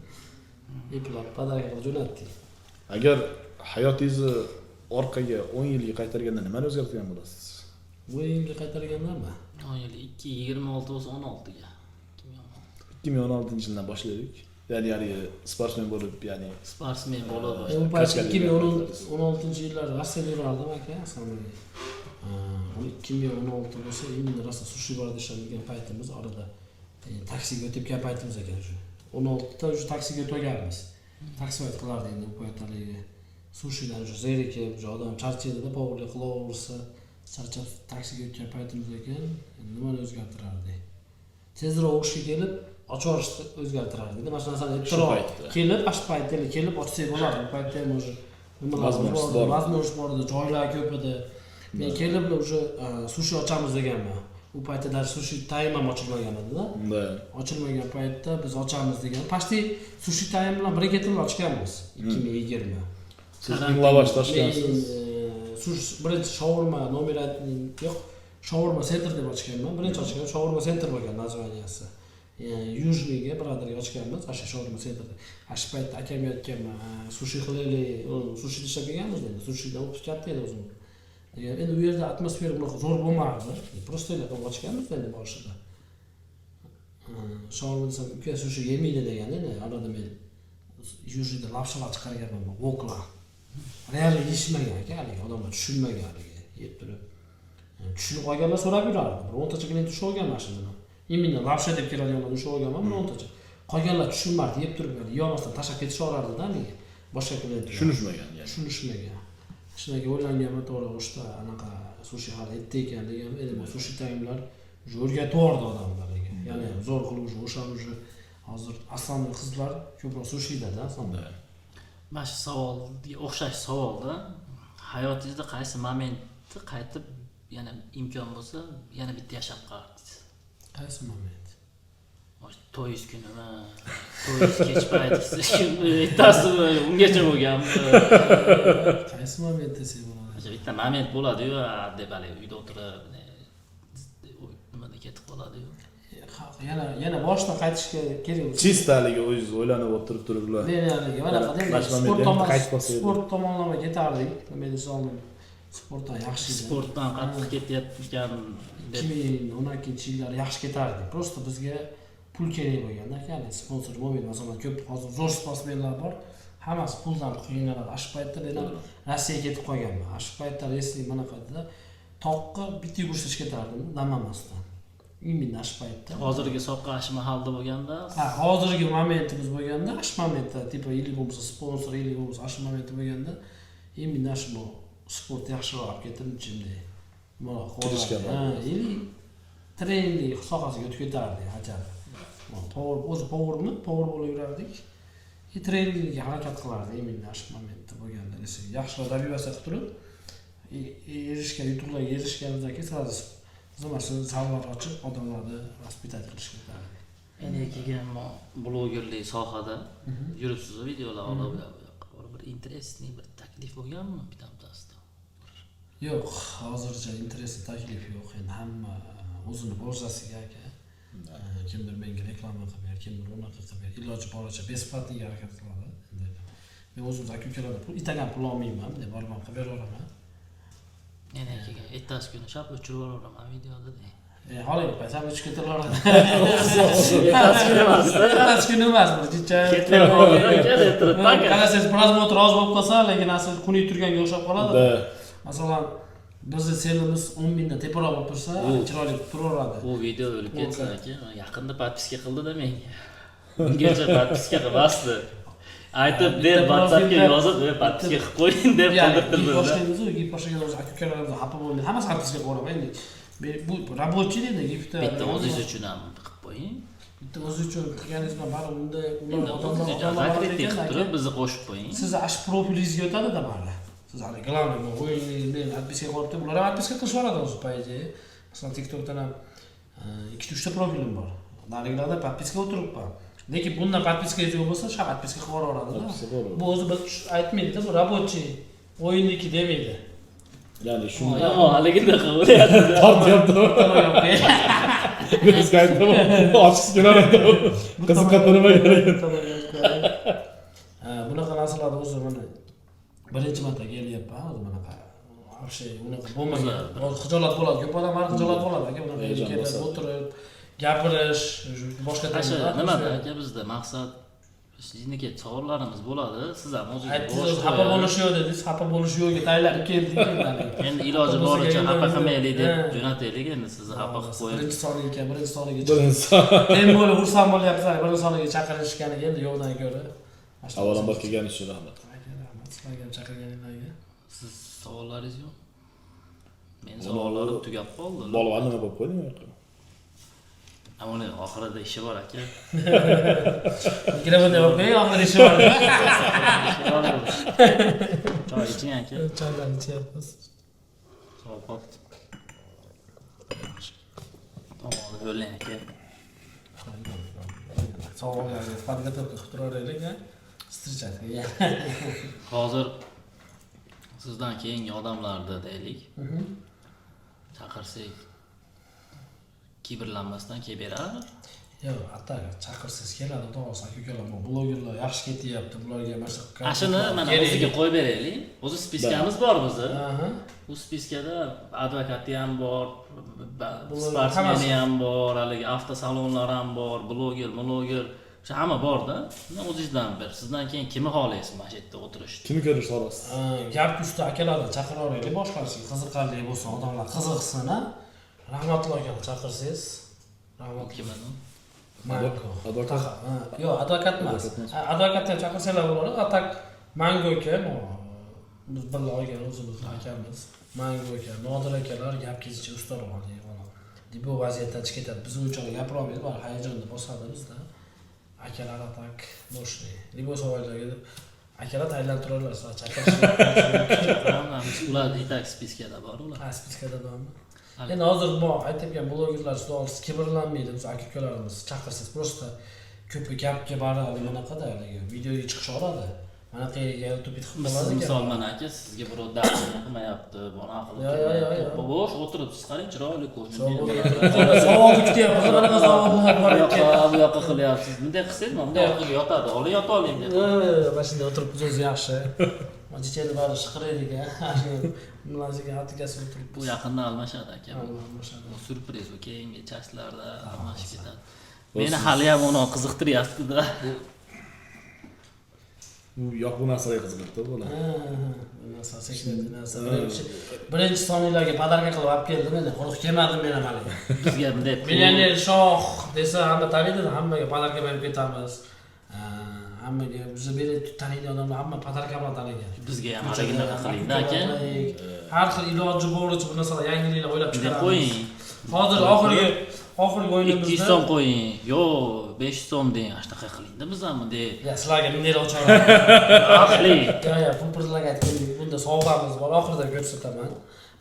Eplab подарка qilib jo'natdik. Agar hayotingizni orqaga 10 yilga qaytarganda nimani o'zgartirgan bo'lasiz? Bu yilga qaytargandami? 10 yil 2 26 bo'lsa 16 ga. 2016. 2016-yildan boshlaylik. Ya'ni haligi sportsmen bo'lib, ya'ni Sportsmen bo'lib U payt Kachkalik 2016-yillar Rossiyada yurardim aka, aslida. 2016 bo'lsa, именно rosa sushi barda ishlagan paytimiz orada taksiga o'tib kelgan paytimiz ekan shu. 16da уже taksiga o'tganmiz. Taksi qilardi endi u payt haligi sushidan уже zerikib, уже odam charchaydida, повар lik qilaversa, charchab taksiga o'tgan paytimiz ekan, endi nimani o'zgartirardik? Tezroq o'qishga kelib ochib yuborishni o'zgartirardik. Mana shu narsani Shu ertaroq paytda. Kelib, shu paytda kelib ochsak bo'lardi. Bu paytda ham уже nimalar Возможность bor edi, bor. Возможность bor edi, joylar ko'p edi. Men kelib уже sushi ochamiz deganman. U paytda даже Sushi Time ham ochilmagan edi-da. Да. Ochilmagan paytda biz ochamiz degan. Почти Sushi Time bilan birga ketib ochganmiz 2020. Siz lavash toshgansiz. Men sushi birinchi shaurma номер yo'q, Shaurma Center deb ochganman. Birinchi ochgan Shaurma Center bo'lgan название si. Южный ga birodarga ochganmiz, o'sha Shaurma Centerda. Shu paytda akamga aytganman, sushi qilaylik, sushida ishlab kelganmiz endi, sushidan o'qib katta edi o'zim. Endi u yerda atmosfera bunaqa zo'r bo'lmardi. Просто qilib ochganmiz endi boshida. Shaurma desam, uka sushi yemaydi degan endi arada men Южный da лапша lar chiqarganman, вок lar. Real yeyishmagan aka, haligi odamlar tushunmagan haligi yeb turib. Tushunib qolganlar so'rab yurardi. Bir 10 tacha klient ushlab olgan mana shuni. Именно лапша deb keladiganlar ushlab olganman bir 10 tacha. Qolganlar tushunmardi, yeb turib yeyolmasdan tashlab ketishaverardi-da haligi. Boshqa klient. Tushunishmagan ya'ni. Tushunishmagan. Shundan keyin o'ylanganman, to'g'ri, o'shda anaqa sushi hali erta ekan degan, endi bu Sushi Timelar уже o'rgatib yubordi odamlarga. Ya'ni zo'r qilib уже o'shani уже hozir основной qizlar ko'proq sushida-da основной. Да. Mana shu savolga o'xshash savolda hayotingizda qaysi momentni qaytib yana imkon bo'lsa yana bitta yashab qolardingiz? Qaysi moment? O'sha to'yingiz kunimi, to'yingiz kech payti ertasimi, ungacha bo'lganmi? Qaysi moment desak bo'ladi? O'sha bitta moment bo'ladiyu, deb haligi uyda o'tirib nimada ketib qoladiyu. Yana yana boshidan qaytishga kerak bo'lsa. Чисто haligi o'zingiz o'ylanib o'tirib turiblar. Men haligi manaqa Mana shu sport momentda tomon qaytib qolsa edi. Sport tomonlama ketardik. Nima desam oldin sportdan yaxshi edi. Sportdan qattiq ketayotgan deb. 2012-yillar yaxshi ketardik. Просто bizga pul kerak bo'lganda aka, sponsor bo'lmaydi. Masalan, ko'p hozir zo'r sportsmenlar bor, hammasi puldan qiynaladi. Shu paytda men ham Rossiyaga ketib qolganman. Shu paytda если manaqa edida. Toqqa bitta yugurishga ketardim, dam olmasdan. Именно shu paytda. Hozirgi soqqa shu mahalda bo'lganda. Ha, hozirgi momentimiz bo'lganda, shu momentda, типа, или bo'lmasa sponsor, или bo'lmasa shu momentda bo'lganda, именно shu bu sport yaxshiroq olib ketib, bunday nimaroq. Kirishgan. Ha, или trenerlik sohasiga o'tib ketardik, ajab. Повар, o'zi повар mi? Повар bo'lib yurardik. И trenerlikka harakat qilardik именно shu momentda bo'lganda. Yaxshiroq добиваться qilib turib, erishgan yutuqlarga erishganimizdan keyin сразу biz mana shu zallar ochib, odamlarni воспитать qilishga ketardik. Endi keyin blogerlik sohada yuribsiz, videolar olib, u yoqqa borib, bir интересный bir taklif bo'lganmi bitta bittasida? Yo'q, hozircha интересный taklif yo'q. Endi hamma o'zini borzasiga, aka. Kimdir menga reklama qilib ber, kimdir unaqa qilib ber, iloji boricha бесплатный ga harakat qiladi. Endi men o'zim aka ukalardan pul itagan pul olmayman, bunday borib ham qilib beraveraman. Endi keyin ertasi kuni shap o'chirib yuboraman videoda deng. Xohlang payt ham o'chib ketaveradi. Ertasi kuni emasda. Ertasi kuni emas, bir jicha. Ketib. Qarasangiz, просмотр oz bo'lib qolsa, lekin asli kuni turganga o'xshab qoladi. Masalan, bizni цель imiz 10 mingdan teparoq bo'lib tursa, chiroyli turaveradi. Bu video o'lib ketsin, aka. Yaqinda подписка qildida menga, bungacha подписка qilmasdi. Aytib deb Bitta WhatsAppga profilda- yozib, "Подписка qilib qo'ying", deb Ya'ni qildirtirdi. Boshlaymizu, gip boshlagan o'zi aka ukalarimiz xafa bo'lmaydi, hammasi подписка qilaveradi. Endi bu рабочий deydi gipda. Bitta o'zingiz uchun ham qilib qo'ying. Bitta o'zi uchun qilganingiz bilan baribir unda ular Endi odamlar o'zingiz uchun odamlar закрытый ekan, qilib aka. turib, bizni qo'shib qo'ying. Sizni ash profilingizga o'tadida baribir. Siz hali главный bu o'yinni men подписка qilib, ular ham подписка qilishaveradi o'zi, по идее. Masalan, TikTokdan ham ikkita uchta profilim bor, narigilarda подписка o'tiribman, lekin bundan подписка yo'q bo'lsa, sha подписка qilib yuboraveradida. Подписка qilaveradi. Bu o'zi bir aytmaydida, bu рабочий, o'yinniki demaydi. Ya'ni shunda Yomon haliginda qilyapti. Tortyapti. Bizga aytdim, ochgisi kelardi. Qiziqadi nima kerak. Ha, bunaqa narsalarni o'zi mana birinchi marta kelyapman o'zi, bunaqa вообще unaqa bo'lmagan. Hozir xijolat bo'ladi, ko'p odam baribir xijolat bo'ladi, aka, bunaqa Hayajon kelib bosadi. o'tirib gapirish boshqa Shu temalar. nimada, aka, bizda maqsad sizniki savollarimiz bo'ladi, siz ham o'zingiz Aytdingiz bo'sh o'zi, xafa qo'yib. bo'lish yo'q dedingiz, xafa bo'lish yo'qga tayyorlanib keldik endi. Endi iloji Xafa bo'lsa boricha xafa endi- qilmaylik deb Ha. jo'nataylik endi, sizni xafa qilib qo'yib. Birinchi soniga ekan, birinchi soniga. Birinchi son. Tem bo'lib xursand bo'lyapmiz, birinchi soniga chaqirishganiga endi yo'qdan ko'ra. Avvalambor kelganingiz uchun rahmat. Aka, rahmat sizlarga ham chaqirganinglarga. Siz savollaringiz yo'q? Meni Uni savollarim tugab qoldi. Bolg'ani nima bo'lib qo'yding u yoqqa? Uni oxirida ishi bor, aka. Mikrofonni olib qo'ying, oxirida ishi bor. Ishi bor. Choy iching, aka. Choylarni ichyapmiz. Sovib qoldi. Tomog'ni bo'ling, aka. Savollarga подготовка qilib turaveraylik, a, встречать. Hozir sizdan keyingi odamlarni deylik, chaqirsak, kibrlanmasdan kelib beradi? Yo'q, hatto chaqirsangiz keladi, xudo xohlasa, aka ukalar. Bu blogerlar yaxshi ketyapti, bularga mana shu Ana shuni mana o'ziga qo'yib beraylik. O'zi списка miz bor bizni. Bu списка da advokati ham bor, Bloger, sportsmeni hammasi. ham bor, haligi avtosalonlar ham bor, bloger, bloger, o'sha hamma borda. O'zingizdan bir, sizdan keyin kimni xohlaysiz mana shu yerda o'tirishni? Kimni ko'rishni xohlasiz? Gap ustida, akalarni chaqiraveraylik, boshqasi qiziqarli bo'lsin, odamlar qiziqsin, a. Rahmatullo akani chaqirsangiz, Rahmat. Kim edi? Mango. Advokat? Ha, yo'q, advokat emas. Advokat emas. Ha, advokatni ham chaqirsanglar bo'ladi. А так Mango aka, biz birga olgan o'zimizni akamiz Mango aka, Nodir akalar gap kesishga ustaroq. Bu vaziyatdan chiqib ketadi, biz unchalik gapirolmaydi, baribir hayajonda bosadi bizda. Akalar а так мощный, любой savollarga akalar tayyorlanib turadilar, sizlar chaqirishni. Ular и так списка da bor ular. Ha, списка da bormi? Endi hozir bu aytayotgan blogerlar juda olsa kibrlanmaydi, biz aka ukalarimiz chaqirsangiz, просто ko'pi gapga baribir bunaqada haligi videoga chiqish oladi, mana qayerga youtube qilib Biz qoladi. Misol, mana aka, sizga birov dars qilmayapti, bunaqa qilib Yo, yo, yo, turmayapti. yo. Bo'sh o'tiribsiz, qarang, chiroyli ko'rinib. Savolni kutyapmiz, qanaqa savollar bor Bu ekan. yoqqa, bu yoqqa qilyapsiz. Bunday qilsangiz, mana bunday orqaga yotadi. Oling, yota oling deb. Mana shunday o'tiribmiz, o'zi yaxshi. Chechani bari shiqiraydi ekan, nimasiga atikasi o'tiribmiz. Bu yaqinda almashadi, aka. Bu. Almashadi. Bu syurpriz, u keyingi часть larda almashib ketadi. Meni hali ham uni qiziqtiryapti-da. Bu yopiq narsalarga qiziqadida bola. Ha, bu narsa sekretli narsa. Birinchi soniylarga подарка qilib olib keldim endi. Quruq kelmadim men ham haligi. Bizga bunday Millioner shoh desa hamma taniydi, hammaga подарка berib ketamiz. Hammaga bizni beri taniydigan odamlar hamma подарка bilan tanigan. Bizga ham haligi unaqa qilingda aka. Har xil iloji boricha bu narsalar, yangiliklar o'ylab Bunday chiqaramiz. qo'ying. Hozir oxirgi 200 o'yinimizda so'm qo'ying, yo 500 so'm deng, ana shunaqa qilingda biz ham bunday. Ya sizlarga bunday ochaman. Aqli. Yo, pul pullarga aytgandek, bunda sovg'amiz bor, oxirida ko'rsataman.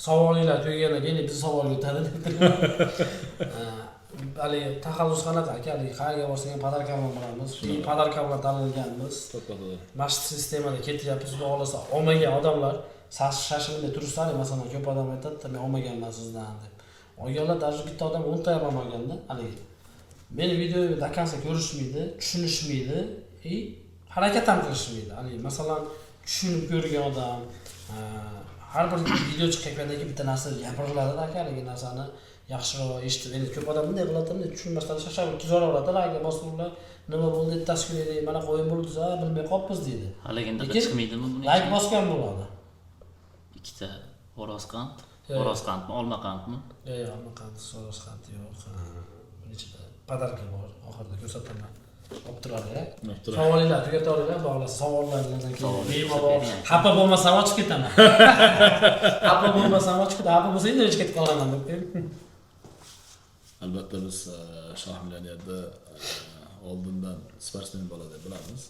Savolinglar tugagandan keyin bizni savolga o'tadi deb. Haligi taxallus qanaqa aka, haligi qayerga borsak ham подарка bilan boramiz. Подарка bilan tanilganmiz. To'ppa-to'g'ri. Mana shu sistemada ketyapmiz, xudo xohlasa olmagan odamlar shashilmay tursa, masalan, ko'p odam aytadida, men olmaganman sizdan deb. Olganlar, даже bitta odam 10 ta ham olganda, haligi meni videoyimni до конца ko'rishmaydi, tushunishmaydi и harakat ham qilishmaydi. Haligi masalan, tushunib ko'rgan odam, har bir video chiqayotgandan keyin bitta narsa gapiriladida aka, haligi narsani yaxshiroq eshitib, endi ko'p odam bunday qiladi, bunday tushunmasdan shashab o'tkazaveraveradi, layk bosib, ular nima bo'ldi, ertasi kuni edi, mana o'yin bo'ldi, bilmay qolibmiz deydi. Haligi Lekin chiqmaydimi buni layk ichidan? bosgan bo'ladi. Ikkita xo'roz qand. Yo'q. Xo'roz qandmi, olma qandmi? Yo'q, olma qand, xo'roz qand yo'q. Buni ichida подарка bor, oxirida ko'rsataman. Olib turadi. Olib turadi. Savolinglar tugata olinglar, xudo xohlasa savollardan keyin Savollar bemalol bering. Xafa bo'lmasam ochib ketaman. Xafa bo'lmasam ochib ketaman, xafa bo'lsa endi ketib qolaman deb. Albatta biz Shoh millionerda oldindan sportsmen bola deb bilamiz.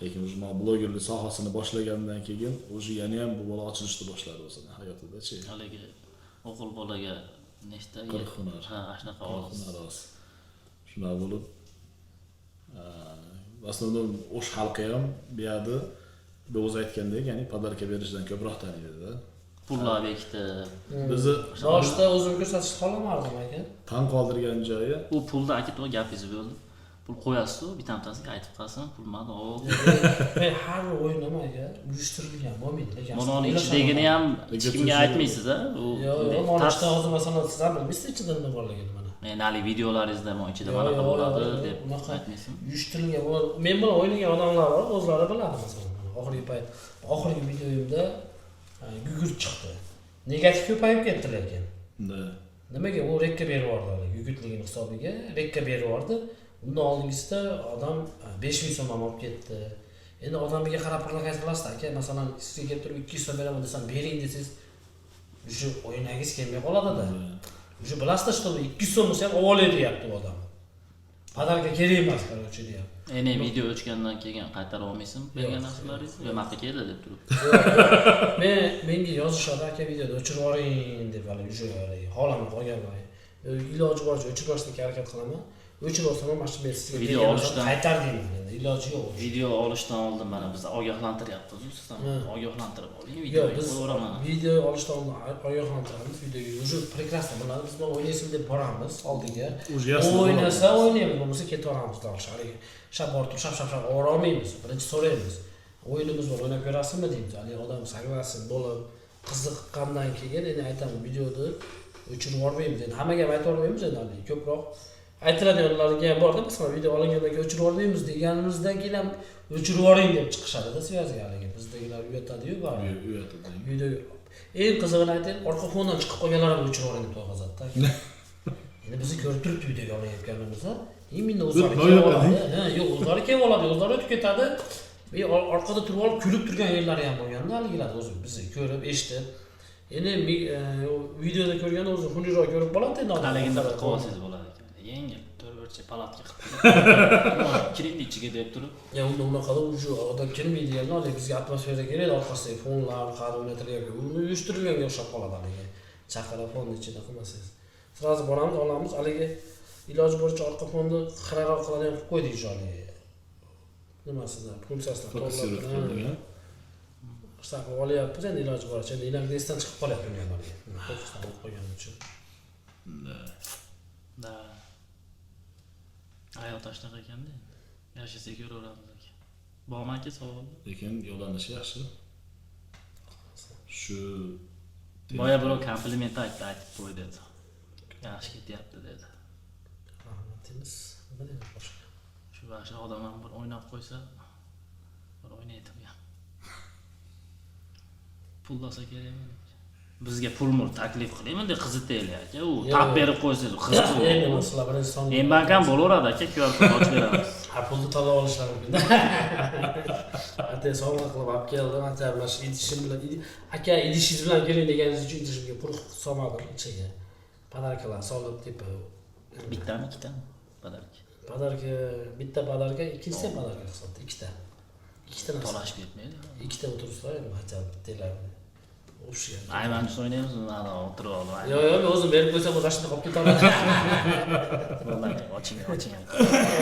Lekin уже mana blogerlik sohasini boshlagandan keyin уже yana ham bu bola ochilishni boshladi o'zini hayotidachi. Haligi o'g'il bolaga nechta 40 hunar. Ha, shunaqa 40 ovoz. Hunar oz. Shunaqa bo'lib, в основном O'sh xalqi ham bu yerda, bu o'zi aytgandek, ya'ni подарка berishdan ko'proq taniydi-da. Pullar bekitib. Bizni Boshida o'zim ko'rsatishni xohlamardim aka. tan qoldirgan joyi U pulni aka, to'g'ri, gapingizni bo'ldim. Pul qo'yasiz-ku, bitta-bittasiga aytib qolsin, pul mani o. Men har bir o'yinim aka uyushtirilgan bo'lmaydi, lekin Mana uni ichidagini ham hech kimga aytmaysiz a? U Yo'q, bunday yo'q, mana ichida hozir masalan siz ham bilmaysiz ichida nima borligini mana. Men haligi videolaringizda mana ichida Yo'q, manaqa yo'q, bo'ladi yo'q, deb unaqa aytmaysizmi? Uyushtirilgan men bilan o'ynagan odamlar bor, o'zlari biladi masalan. Mana oxirgi payt, oxirgi videoyimda gugurt chiqdi. Negativ ko'payib ketdi lekin. Да. Nimaga u рек ka berib yubordi, haligi yugurtligini hisobiga рек ka berib yubordi. Undan oldingisida odam 5000 so'm ham olib ketdi. Endi odamiga qarab предлагать qilasizda aka, masalan, sizga kelib turib 200 so'm beraman desam, bering desangiz, уже o'ynagingiz kelmay qoladida. Уже bilasizda, что 200 so'm bo'lsa ham olib olay deyapti u odam. Подарка kerak emas, короче, deyapti. Endi video o'chgandan keyin qaytarib olmaysizmi bergan Yo'q. narsalaringizni? Yo, marta keldi deb turib. Menga yozishadi, aka, videoni o'chirib yuboring deb, haligi уже haligi xohlamay qolganman. Iloji boricha o'chirib yuborishga harakat qilaman. O'chirib olsam ham mana shu men sizga Video bergan olishdan- narsani qaytar deyman, endi iloji yo'q. Video olishdan oldin mana biz ogohlantiryapmiz, siz ham ogohlantirib oling, Yo'q, videoga biz qo'yaveraman. Video olishdan oldin ogohlantiramiz, videoga уже прекрасно biladi. Biz bilan o'ynaysin deb boramiz oldiga. Уже ясно. O'ynasa o'ynaymiz, bo'lmasa ketaveramiz дальше. Haligi shap borib turib shap shap shap ovora olmaymiz. Birinchi so'raymiz. O'yinimiz bor, o'ynab ko'rasizmi deymiz. Haligi odam согласен bo'lib, qiziqqandan keyin endi aytamiz, videoni o'chirib yubormaymiz. Endi hammaga ham aytib yubormaymiz endi, haligi ko'proq aytiladiganlarga ham borda, masalan, video olingandan keyin o'chirib yubormaymiz deganimizdan keyin ham o'chirib yuboring deb chiqishadida связь ga, haligi bizdagilar uyatadiyu baribir. Uyatadi. Video eng qizig'ini aytayin, orqa fondan chiqib qolganlar ham o'chirib yuboring deb to'yg'azadida. Endi bizni ko'rib turibdi videoga olayotganimizni. Именно o'zlari O'tmay kelib yo'q, oladi. Ha, yo'q, o'zlari kelib oladi, o'zlari o'tib ketadi. И orqada turib olib kulib turgan yerlari ham bo'lganda haligilar o'zi bizni ko'rib, eshitib. Endi u videoda ko'rganda o'zi xunukroq ko'rib qoladi endi odam. Haligini qilib olsangiz bo'ladi ekan. Yengil to'rtburchak palatka qilib turib, kiring ichiga deb turib. Ya unda unaqada уже odam kirmaydi deganlar, haligi bizga atmosfera kerak, orqasidagi fonlar qani o'ynatilgan, uni uyushtirilganga o'xshab qoladi haligi. Chaqirib fonni ichida qilmasangiz. Сразу boramiz, olamiz, haligi iloji boricha orqa fonni xiraroq qiladigan qilib qo'ydik уже haligi. Nimasida, funksiyasida Фокусировать qildik, ha? Shunaqa qilib olyapmiz endi iloji boricha. Endi iloji esdan chiqib qolyapti uni ham haligi. Fokusdan olib qo'yganim uchun. Да. Да. Hayot shunaqa ekanda endi. Yashasak ko'raveramiz aka. Bormi aka savol? Lekin yo'lanishi yaxshi. Shu Boya birov kompliment aytdi, aytib qo'y dedi. Yaxshi ketyapti dedi. Rahmat deymiz. Nima deymiz boshqa? Shu yaxshi odam ham bir o'ynab qo'ysa. Bir o'ynaydi u ham. Pul olsa kerak menimcha. Bizga pul mul taklif qiling, bunday qizitaylik aka. U tap berib qo'ysangiz qiziq. Endi masalan birinchi son. Mbank ham bo'laveradi aka, QR kod ochib beramiz. Ha, pulni tanlab olishlari mumkin. Ata sovg'a qilib olib keldim, ata mana shu idishim bilan aka idishingiz bilan keling deganingiz uchun idishimga pul solmadim ichiga. Podarkalar solib tepa. Bittami, ikkitami? Podarka. Podarka, bitta podarka, ikkinchisi ham podarka hisobda, ikkita. Ikkita narsa. Talashib ketmaydi. Ikkita o'tiribsizlar endi hacha bittalar. O'xshagan. Ayvanchisi o'ynaymiz, mana o'tirib olib. Yo'q, yo'q, men o'zim berib qo'ysam o'zi shunday qolib ketaveradi. Bo'ladi, oching, oching.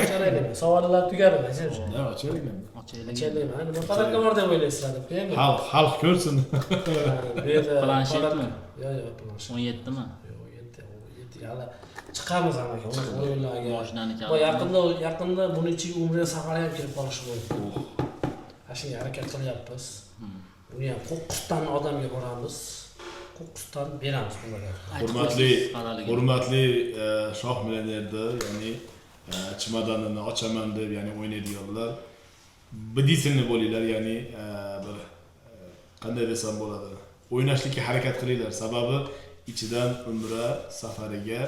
Ocharaylik. Savollar tugadi, aka. Ya ochaylik endi. Ochaylik. Ochaylik. Nima podarka bor deb o'ylaysizlar deb qo'yaymi? Xalq ko'rsin. Bu yerda Planshetmi? Yo'q, yo'q, planshet. 17 mi? Yo'q, 7 hali chiqamiz ham aka, unaqa o'yinlarga. Mashinani Va yaqinda buni ichiga umra safari ham kirib qolishi mumkin. Ana shunga harakat qilyapmiz. Buni ham qo'qqisdan odamga boramiz. Qo'qqisdan beramiz bularga. Hurmatli shoh millionerda, ya'ni chimadanini ochaman deb, ya'ni o'ynaydiganlar бдительный bo'linglar, ya'ni bir qanday desam bo'ladi, o'ynashlikka harakat qilinglar. Sababi ichidan umra safariga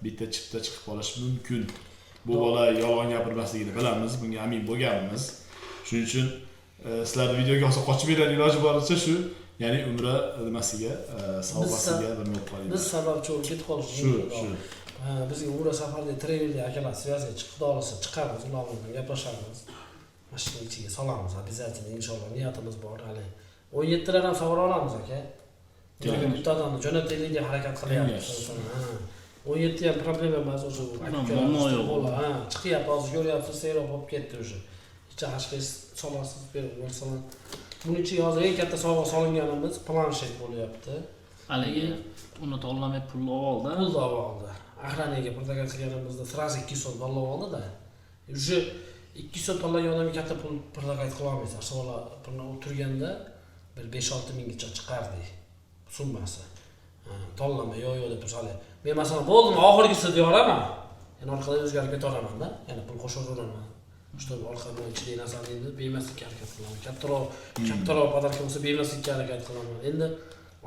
bitta chipta chiqib qolishi mumkin. Bu bola yolg'on gapirmasligini bilamiz, bunga amin bo'lganmiz. Shuning uchun sizlarni videoga olsa qochib beradi iloji boricha shu, ya'ni umra nimasiga, sovg'asiga bir nima qolinglar. Biz sababchi bo'lib ketib qolish mumkin. Shu. Bizga umra safarida travelda akalar связьga chiqib olsa chiqamiz, ular bilan gaplashamiz. Mashina ichiga solamiz, обязательно inshaalloh niyatimiz bor hali. 17 lar ham sovg'a olamiz aka. Bitta odamni jo'nataylik deb harakat qilyapmiz. 17 ham problema emas o'zi. Muammo yo'q. Ha, chiqyapti, hozir ko'ryapsiz, seroq bo'lib ketdi o'sha. Ichi hashqis solasiz, berib masalan. Buning ichiga hozir eng katta sovg'a solinganimiz planshet bo'lyapti. Haligi uni tanlamay pulni oldi. Pulni oldi. Охранниga предлагать qilganimizda сразу 200 so'm tanlab oldi-da. Уже 200 so'm tanlagan odamga katta pul предлагать qila olmaysiz. Sovg'a pulni o'tirganda bir 5-6 minggacha chiqardik summasi. Tanlama, yo'q yo'q deb tursa, men masalan bo'ldim, oxirgisi deyoraman. Yana orqadan o'zgarib ketaveraman-da, yana pul qo'shaveraman. Чтобы orqadan ichidagi narsani endi bermaslikka harakat qilaman. Kattaroq podarka bo'lsa bermaslikka harakat qilaman. Endi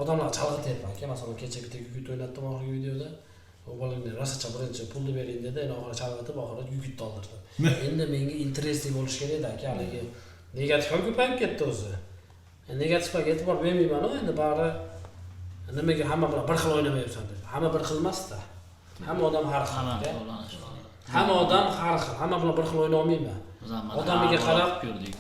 odamlar chalg'ityapman aka. Masalan, kecha bitta yigit o'ynatdim oxirgi videoda. U bolaga rosacha birinchi pulni bering dedi, endi oxiri chalg'itib, oxiri yigitni oldirdi. Endi menga interesli bo'lish kerak-da aka, haligi negativ ham ko'payib ketdi o'zi. Negativga e'tibor bermayman-u, endi bari nimaga hamma bilan bir xil o'ynamayapsan deb. Hamma bir xil emas-da. Hamma odam har xil. Hamma odam har xil, hamma bilan bir xil o'ynay olmayman. Odamiga qarab ko'rdik.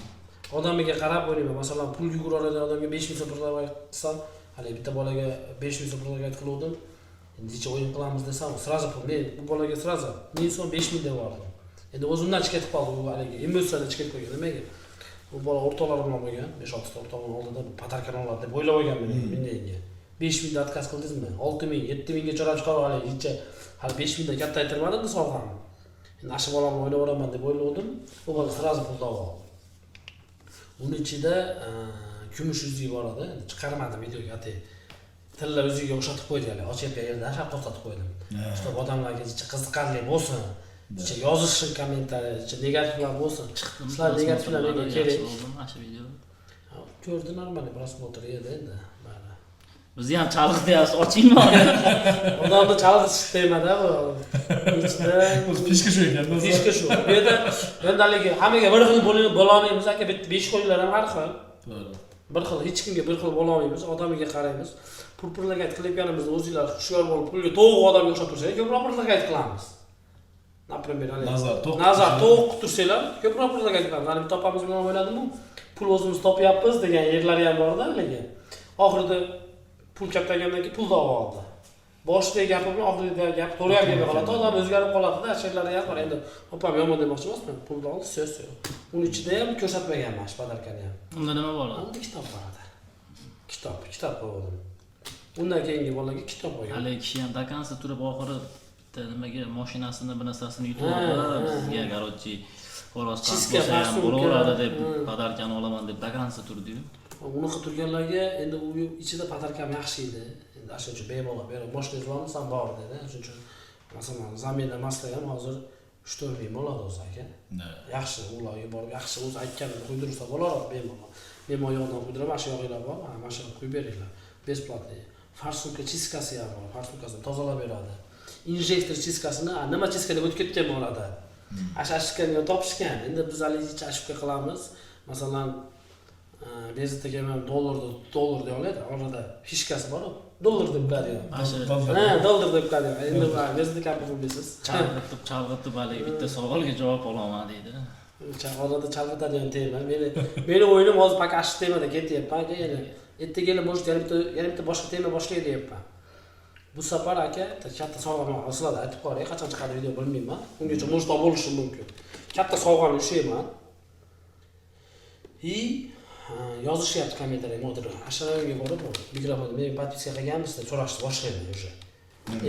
Odamiga qarab o'ynayman. Masalan, pul yuguradigan odamga 5000 so'm предлагать qilsam, hali bitta bolaga 5000 so'm предлагать qiluvdim. Endi necha o'yin qilamiz desam, сразу pul, men bu bolaga сразу 1000 so'm 5000 deb yubordim. Endi o'zimdan chiqib ketib qoldi bu haligi, emotsiyadan chiqib ketib qo'ygan. Nimaga? Bu bola o'rtoqlari bilan bo'lgan, 5-6 ta o'rtog'ini oldida bu podarkani oladi deb o'ylab olgan men menga. 5000 da отказ qildingizmi? 6000, 7000 ga chiqarib chiqarib hali necha, hali 5000 dan katta aytirmadim sovg'ani. Endi shu bolamni o'ylayveraman deb o'yladim. U bola сразу pulni oldi. Uni ichida kumush uzugi bor edi. Endi chiqarmadim videoga, ati. Tilla uzugiga o'xshatib qo'ydi hali. Ochayotgan yerda shaq to'xtatib qo'ydim. Чтобы odamlarga ichi qiziqarli bo'lsin. Ichi yozishsin kommentariy, ichi negativlar bo'lsin. Sizlar negativlar menga kerak. Mana shu video. Ko'rdi, normal просмотр edi endi. Bizni ham chalg'ityapsiz, ochingmi? Odamni chalg'itish temada bu. Ichida o'zi pishka shu ekan. Pishka shu. Bu yerda endi haligi hammaga bir xil bo'la olmaymiz aka, bitta 5 qo'ylar ham har xil. To'g'ri. Bir xil hech kimga bir xil bo'la olmaymiz, odamiga qaraymiz. Pul предлагать qilayotganimizda o'zinglar hushyor bo'lib, pulga to'g'ri odamga o'xshab tursak, ko'proq предлагать qilamiz. Например, haligi nazar to'q tursanglar, ko'proq предлагать qilamiz. Hali bitta opamiz bilan o'yladim-ku, pul o'zimiz topyapmiz degan yerlari ham bor-da haligi. Oxirida pul kattagandan keyin pul da'vo oldi. Boshidagi gapi bilan oxiridagi gap to'g'ri ham kelmay qoladi, odam o'zgarib qoladi-da, she'rlari ham bor. Endi opam yomon demoqchi emasman, pulni oldi, so'z yo'q. Uni ichida ham ko'rsatmaganman shu podarkani ham. Unda nima bor? Unda kitob bor edi. Kitob qo'ydim. Undan keyingi bolaga kitob qo'ygan. Hali kishi ham dokansa turib oxiri bitta nimaga mashinasini, bir narsasini yutib oldi, bizga garochi xo'roz bo'lsa ham bo'laveradi deb podarkani olaman deb dokansa turdi-yu. Unaqa turganlarga endi u ichida podarkam yaxshi edi. Endi shuning uchun bemalol berib, moshinangiz bormi, san bor dedi. Shuning uchun masalan, zamina masla ham hozir 3-4 ming bo'ladi o'zi, aka. Yaxshi, ularga borib, yaxshi, o'zi aytganini quydirsa bo'lardi bemalol. Men bu yoqdan quydiraman, shu yog'inglar bor, mana shu quyib beringlar, бесплатный. Форсунка чистка si ham bor, форсунка sini tozalab beradi, инжектор чистка sini, nima чистка deb o'tib ketgan orada, ana ошибка ni topishgan. Endi biz haligi ошибка qilamiz, masalan, Bezit aka ham dollarni dollar deya oladi, orada фишка si bor, dollar deb biladi. Mana shu Ha, dollar deb biladi. Endi Bezit aka bilasiz. Chalg'itib chalg'itib haligi bitta savolga javob olaman deydi. Orada chalg'itadigan tema. Meni o'yinim hozir пока shu temada ketyapman, aka. Yana ertaga может yana bitta boshqa tema boshlay deyapman. Bu safar, aka, katta sovg'a, sizlarga aytib qo'yay, qachon chiqadi video bilmayman. Ungacha может olib bo'lishi mumkin. Katta sovg'ani ushlayman. И yozishyapti kommentariy modir. Asharga borib, mikrofonni men подписка qilganmisiz deb so'rashni boshlayman уже.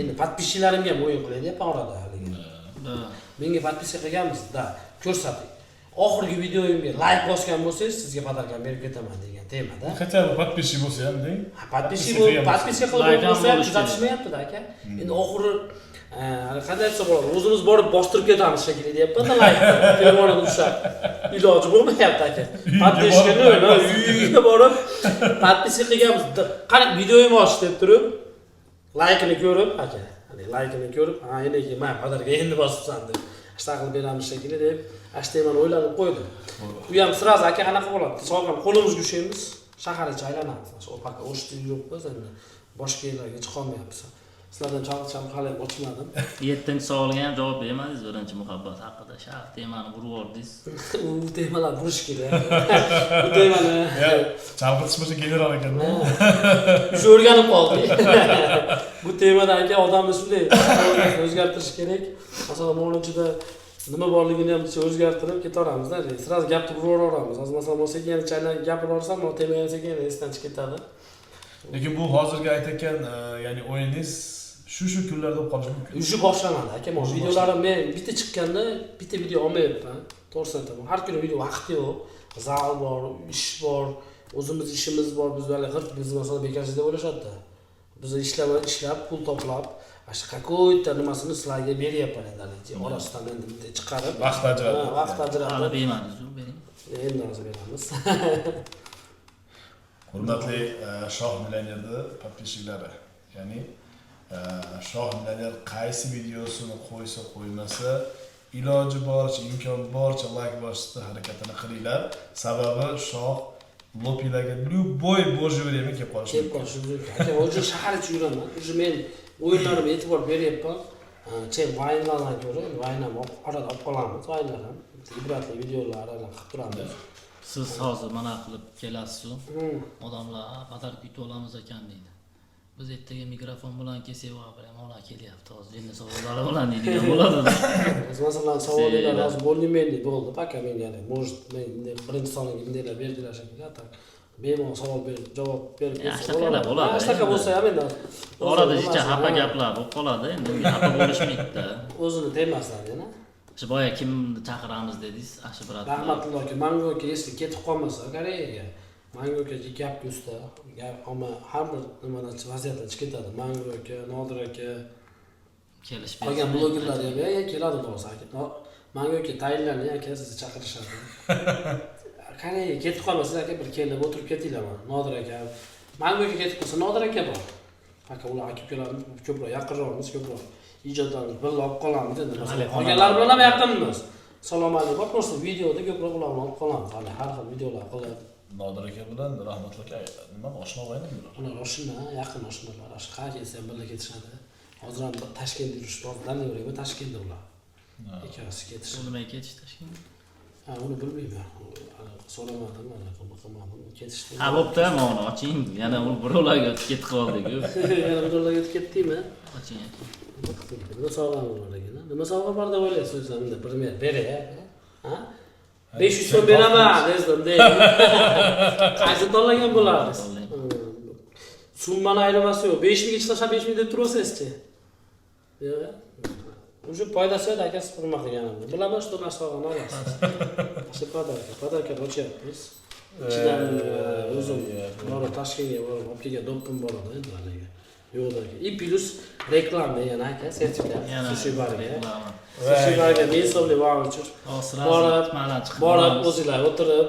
Endi подписчик larimga ham o'yin qilay deyapman orada haligi. Да. Menga подписка qilganmisiz? Да, ko'rsating. Oxirgi videoyimga layk bosgan bo'lsangiz, sizga подарка berib ketaman degan temada. Хотя бы подписчик bo'lsa ham deng. Подписчик Подписчик bo'lib, qilgan. Подписка qilib Layk ham bo'lsa ham bo'lishi kerak. Kuzatishmayapti-da, aka. Endi oxiri qanday aytsa bo'ladi, o'zimiz borib bostirib ketamiz shekilli deyapman-da, layk telefonini ushlab. Iloji bo'lmayapti, aka. Подписка ni uyga borib подписка qilganmiz. Qani videoyim och deb turib, laykini ko'rib, aka, hani laykini ko'rib, ha, endi man подарка endi bosibsan deb. Shunaqa qilib beramiz shekilli deb, shu temani o'ylanib qo'ydim. U ham сразу, aka, qanaqa bo'ladi? Sovg'ani qo'limizga ushlaymiz, shahar ichi aylanamiz. Shu пока O'shda yuribmiz endi. Boshqa yerlarga chiqolmayapmiz. Sizlardan chalg'itib hali ham ochmadim. Yettinchi savolga ham javob bermadingiz, birinchi muhabbat haqida. Shart temani burib yubordingiz. U temalar burish kerak. Bu temani Ya, chalg'itish bo'lsa general ekan. Shu o'rganib qoldik. Bu temada, aka, odamni shunday o'zgartirish kerak. Masalan, mana ichida nima borligini ham o'zgartirib ketaveramizda. Сразу gapni burib yuboramiz. Hozir, masalan, sekin yana chaylanib gapirib yuborsam, tema yana sekin yana esdan chiqib ketadi. Lekin bu hozirgi aytayotgan, ya'ni o'yiningiz shu kunlarda bo'lib qolishi mumkin. Уже boshlanadi, aka. Mana Уже. Videolarim men bitta chiqqanda bitta video olmayapman. To'g'risini aytaman. Har kuni video vaqti yo'q. Zal bor, ish bor, o'zimiz ishimiz bor. Biz hali g'irt, biz masalan bekorchi deb o'ylashadi. Biz ishlab ishlab pul to'plab, ana shu какой-то nimasini sizlarga beryapman endi haligi orasidan endi bitta chiqarib. Vaqt ajratib. Ha, vaqt Hali ajratib. bermadingiz, bering. Endi hozir beramiz. Hurmatli Shoh millionerni подписчик lari, ya'ni Shoh millioner qaysi videosini qo'ysa qo'ymasa, iloji boricha, imkon boricha layk bosishni harakatini qilinglar. Sababi Shoh lopilarga любой божий время kelib qolishi Kelib mumkin. qolishi mumkin, aka. Уже shahar ichi yuraman, уже men o'yinlarimga e'tibor beryapman, чем vaynlardan ko'ra. Endi vayn ham orada olib qolamiz, vaynlar ham ibratli videolar qilib turamiz. Siz hozir mana qilib kelasizu, odamlar "Подарка yutib olamiz ekan", deydi. Biz ertaga mikrofon bilan kelsak, "Va, bir ona kelyapti hozir jinni savollari bilan", deydigan bo'ladi. Hozir, masalan, savollar Sela. Hozir более-менее bo'ldi пока menga, может, men bunday birinchi songa bundaylar berdilar shekilli, а так bemalol savol berib, javob berib Ya, ketsa shunaqa bo'ladi Ha, shunaqa endi. bo'lsa ham endi Orada o'zini jicha nimasi, xafa ha, gaplar bo'lib qoladi, endi unga xafa bo'lishmaydida. O'zini temasida yana. Shu boya kimni chaqiramiz dedingiz, ana shu брат. Rahmatullo aka, Mangu aka, если ketib qolmasa Koreyaga, Mangu aka gapga usta, gap olma, har bir nimadan, vaziyatdan chiqib ketadi. Mangu aka, Nodir aka, Kelishib qolgan bersin. Blogerlar ham keladi to'g'risi, aka. Mangu aka tayinlangan, aka, sizni chaqirishadi. Koreyaga ketib qolmasangiz, aka, bir kelib o'tirib ketinglar mana. Nodir aka, Mangu aka ketib qolsa, Nodir aka bor. Aka, ular aka ukalarimiz ko'proq yaqinroqmiz, ko'proq ijodlarimiz birga olib qolamiz endi. Masalan, Hali qolganlar bilan ham yaqinmiz. Salom alik bor, просто videoda ko'proq ularni olib qolamiz. Hali har xil videolar qilib. Nodir aka bilan Rahmatullo aka nima, oshna og'ayni bular? Ular oshna, yaqin oshnalar. Shu qayerga ketsa ham birga ketishadi. Hozir ham Toshkentda yurishdi. Hozir Toshkentda ular. Ikkalasi ketishdi. U nimaga ketishdi Toshkentga? Ha, uni bilmayman. So'ramadim, anaqa qilmadim. Ketishdi. Ha, bo'pti, mana oching. Yana u birovlarga o'tib ketib qoldik-ku. Yana birovlarga o'tib ketdikmi? Oching, aka. Nima sovg'am bor ekan? Nima sovg'a bor deb o'ylaysiz o'zingizlar? Unda пример beray, ha? 500 so'm beraman desam, deydi. Qaysi tanlagan bo'lardingiz? Summani ayirmasi yo'q. 5 mingga chiqsa, 5 ming deb turibsizchi. Yo'q. Уже foydasi yo'q, aka, siz nima qilganimni. Bilaman, что man sovg'ani olasiz. Shu подарка, подарка ochyapmiz. Ichidan o'zim borib, Toshkentga borib olib kelgan do'ppim bor edi endi haligi. Yo'q aka. И плюс reklama yana aka, sertifikat. Sushi barga. Reklama. Sushi barga 1000 so'mlik vaucher. Hozir Borib, mana chiqib borib olamiz. O'zinglar o'tirib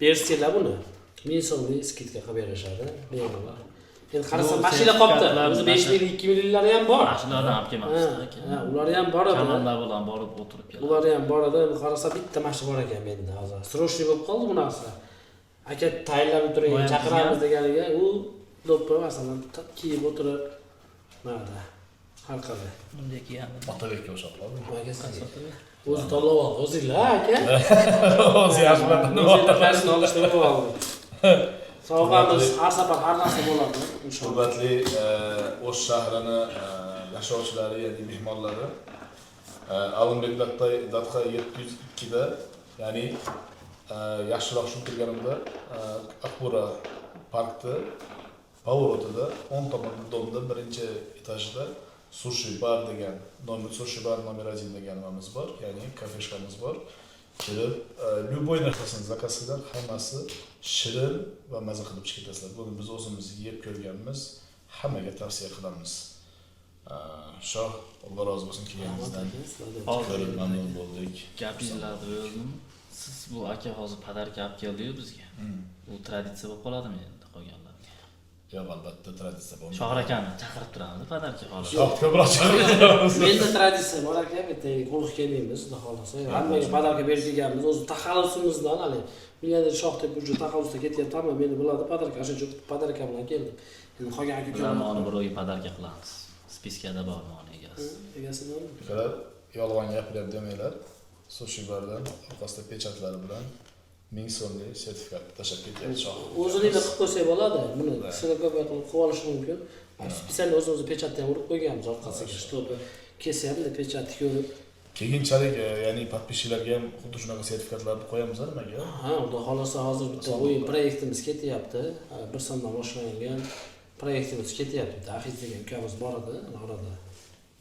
bersanglar buni 1000 so'mlik скидка qilib berishadi bemalol. Endi qarasam Bu mashina qolibdi. sertifikatlar O'zi 5 ming, 2 mingliklari ham bor. Mashinalardan olib kelmabmiz aka. Ha, ulari ham bor edi. Kamonlar bilan borib o'tirib keladi. Ulari ham bor edi. Endi qarasa bitta mashina bor ekan menda hozir. Срочный bo'lib qoldi bu narsa. Aka tayinlab turing, Boya chaqiramiz deganiga u do'ppi masalan kiyib o'tirib mana har qalay. Bunday kiyamiz. Otabekka o'xshab qoldi. Aka sizga. O'zi tanlab oldi, o'zinglar aka. O'zi yaxshilab O'zinglar qaysini olishni bilib oldi. Sovg'amiz har safar har narsa bo'ladi inshaalloh. Hurmatli O'sh shahrini yashovchilari, ya'ni mehmonlari, Alimbek Datqa 702 da, ya'ni yaxshiroq tushuntirganimda, Aqbura parkda поворот ida o'ng tomonda дом da birinchi etajida sushi bar degan nomer, sushi bar nomer 1 degan nimamiz bor, ya'ni кафешка miz bor. Kelib любой narsasini zakaz qilinglar, hammasi shirin va maza qilib ichib ketasizlar. Buni biz o'zimiz yeb ko'rganmiz, hammaga tavsiya qilamiz. Shoh, Alloh rozi bo'lsin kelganingizdan. Hozir Ko'rib mamnun bo'ldik. Gapingizlarni bo'ldim. Siz bu aka hozir подарка olib keldi-yu bizga. Bu traditsiya bo'lib qoladimi endi qolganlarga? Yo'q, albatta traditsiya bo'lmaydi. Shohir akani chaqirib turamiz подарка hozir. Shoh ko'proq chaqiramiz. Menda traditsiya bor aka, bitta qo'rqib kelmaymiz, xudo xohlasa. Hammaga подарка berib kelganmiz. O'zi taxallusimizdan hali millioner shoh deb уже taxallusda ketyapti, hamma meni biladi, подарка, o'sha uchun подарка bilan keldim. Endi qolgan aka Bizlar ukalar uni birovga подарка qilamiz. Списка da bor moni egasi. Egasi bormi? Ukalar, yolg'on gapiryapti demanglar. Sushi bardan orqasida pechatlari bilan 1000 so'mlik sertifikat tashlab ketyapti shoh. O'zini qilib qo'ysak bo'ladi. Buni ksilokopия qilib qilib olish mumkin. Специально o'zimizni pechatni ham urib qo'yganmiz orqasiga, чтобы kelsa ham pechatni ko'rib. Keyinchalik ya'ni подписчик larga ham xuddi shunaqa sertifikatlarni qo'yamiz nimaga? Ha, xudo xohlasa hozir bitta o'yin proyektimiz ketyapti. Bir sondan boshlangan proyektimiz ketyapti. Bitta Ahiz degan ukamiz bor edi, orada.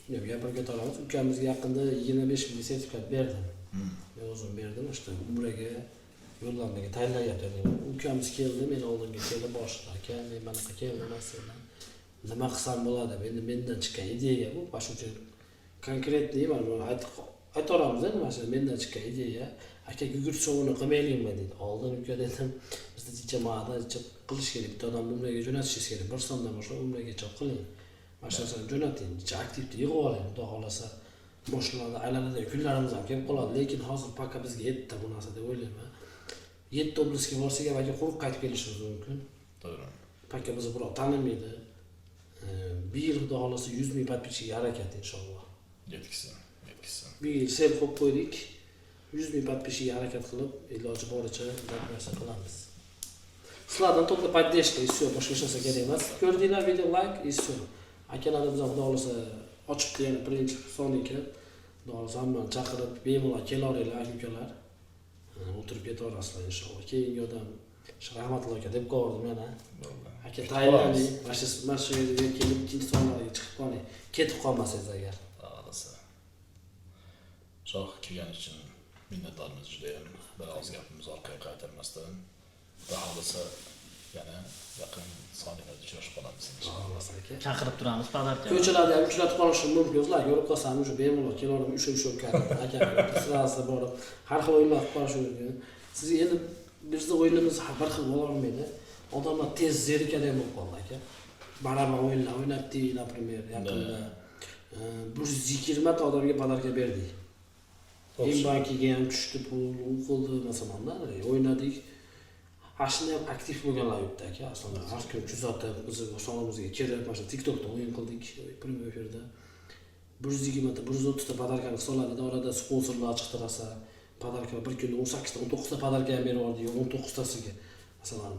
Shunday gapirib ketaveramiz. Ukamizga yaqinda 25 ming sertifikat berdim. Men o'zim berdim, işte umraga yo'llanmaga tayyorlanyapti. Ukamiz keldi, meni oldimga kelib boshida, aka, men manaqa keldim masalan. Nima qilsam bo'ladi? Endi mendan chiqqan ideya bu. Mana shu uchun конкретный mana buni aytib aytaveramiz endi, mana shu mendan chiqqan ideya. Aka, gugurt sovuni qilmaylikmi dedi. Oldin uka dedim, bizda jamoada qilish kerak, bitta odamni umraga jo'natishingiz kerak. Bir sondan boshlab umragacha qiling. Mana shu narsani jo'nating, aktivni yig'ib oling, xudo xohlasa. Boshlarda aylanadigan kunlarimiz ham kelib qoladi, lekin hozir пока bizga yetti bu narsa deb o'ylayman. Yetti область ga borsak ham aka quruq qaytib kelishimiz mumkin. To'g'ri. Пока bizni birov tanimaydi. Bir yil xudo xohlasa 100 ming подписчик ga harakat inshaalloh. Yetkizsin, yetkizsin. Bir yil цель qo'yib qo'ydik. 100 ming подписчик ga harakat qilib, iloji boricha narsa qilamiz. Sizlardan только поддержка и все, boshqa hech narsa kerak emas. Ko'rdinglar video, like и все. Akalarimiz ham xudo xohlasa ochibdi yana birinchi soniki. Xudo xohlasa hammani chaqirib, bemalol kelaveringlar aka ukalar. O'tirib ketaverasizlar inshaalloh. Keyingi odam shu Rahmatullo aka deb qo'yardim yana. Bo'ldi. Aka tayyorlaning, mana shu yerga kelib ikkinchi sonlarga chiqib qoling. Ketib qolmasangiz agar. Xudo xohlasa. Shoh, kelgani uchun minnatdormiz judayam. Bir og'iz gapimiz orqaga qaytarmasdan. Xudo xohlasa yana yaqin soniyalarda uchrashib qolamiz inshaalloh. Xohlasa aka. Chaqirib turamiz подарка. Ko'chalarda ham uchratib qolishim mumkin. O'zlar ko'rib qolsam, уже bemalol kelaverib, usha usha aka sirasi borib, har xil o'yinlar qilib qolishi mumkin. Siz endi bizni o'yinimiz bir xil bo'laolmaydi. Odamlar tez zerikadigan bo'lib qoldi aka. Barobar o'yinlar o'ynatdik, например, yaqinda 120 ta odamga подарка berdik. Bankiga ham tushdi pul, u qildi masalanda, o'ynadik. Ana shunda ham aktiv bo'lganlar yuribdi aka, aslida har kun kuzatib, bizni sonimizga kirib, mana shu TikTokda o'yin qildik, прямой efirda. 120 ta, 130 ta подарка ni hisobladida, orada sponsorlar chiqtirasa, подарка bir kunda 18 ta, 19 ta подарка ham berib yubordik, 19 tasiga. Masalan,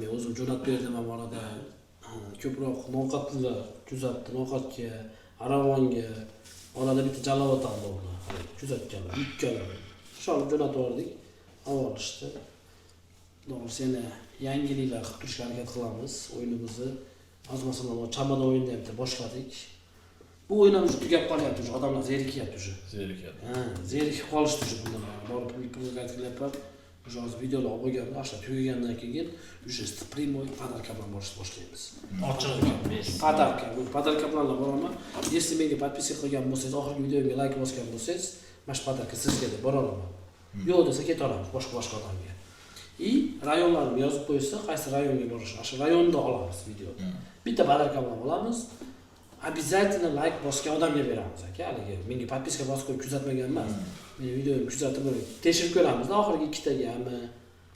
men o'zim jo'natib berdim ham orada ko'proq no'xatlilar kuzatdi, no'xatga, Aravonga, orada bitta Jalolobod bo'ldi. Kuzatganlar, ikkalari. Shu jo'natib yubordik, olishdi. To'g'risi yana yangiliklar qilib turishga harakat qilamiz o'yinimizni. Hozir masalan chamadon o'yinini ham bitta boshladik. Bu o'yin ham уже tugab qolyapti, уже odamlar zerikyapti уже. Zerikadi. Ha, zerikib qolishdi уже bundan. Borib pul pul qilyapman. Уже hozir videolar olib bo'lganman, o'sha tugagandan keyin уже прямой подарка bilan borishni boshlaymiz. Ochiq без. Подарка, bu подарка bilan boraman. Если menga подписка qilgan bo'lsangiz, oxirgi videomga layk bosgan bo'lsangiz, mana shu подарка sizga deb bora olaman. Yo'q desa ketaveramiz boshqa boshqa odamga. И rayonlarni yozib qo'ysa, qaysi rayonga borish, o'sha rayonda olamiz videoni. Bitta подарка bilan olamiz. Обязательно layk bosgan odamga beramiz aka, haligi menga подписка bosib qo'yib kuzatmagan emas. Meni videomni kuzatib tekshirib ko'ramizda, oxirgi ikkitagami,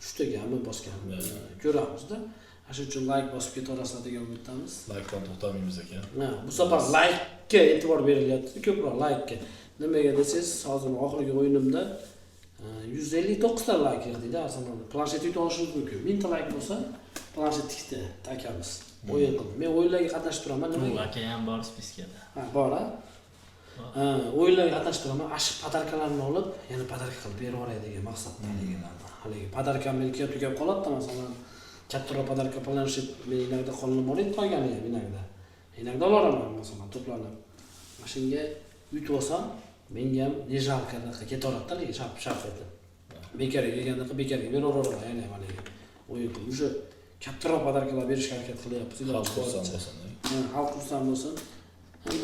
uchtagami bosganmi ko'ramizda. Shuning uchun layk bosib ketaverasizlar degan umiddamiz. Laykdan to'xtamaymiz aka. Ha, bu safar laykka e'tibor berilyapti, ko'proq laykka. Nimaga desangiz, hozir oxirgi o'yinimda 159 ta layk yig'dik-da, aslida planshet yutib olishimiz mumkin. 1000 ta layk bo'lsa, planshet tikdi, takamiz. O'yin qilib. Men o'yinlarga qatnashib turaman, Bu nimaga? aka ham bor списка da. Ha, bor a? Ha, o'yinlarga qatnashib turaman. Shu подарка larni olib, yana подарка qilib berib yuboray degan maqsadda haligilarni. Haligi подарка meniki tugab qoladi-da, masalan, kattaroq подарка planshet men inagda qo'lim bor edi, qolgani ham inagda. Inagda olaveraman masalan, to'planib. Mana shunga yutib olsam, menga ham не жалко anaqa ketaveradida, haligi shap shap etib. Bekorga kelgandaqa bekorga beraveraman yana ham haligi o'yin qilib. Уже kattaroq подарка lar berishga harakat qilyapmiz. Xalq xursand bo'lsin. Ha, xalq xursand bo'lsin.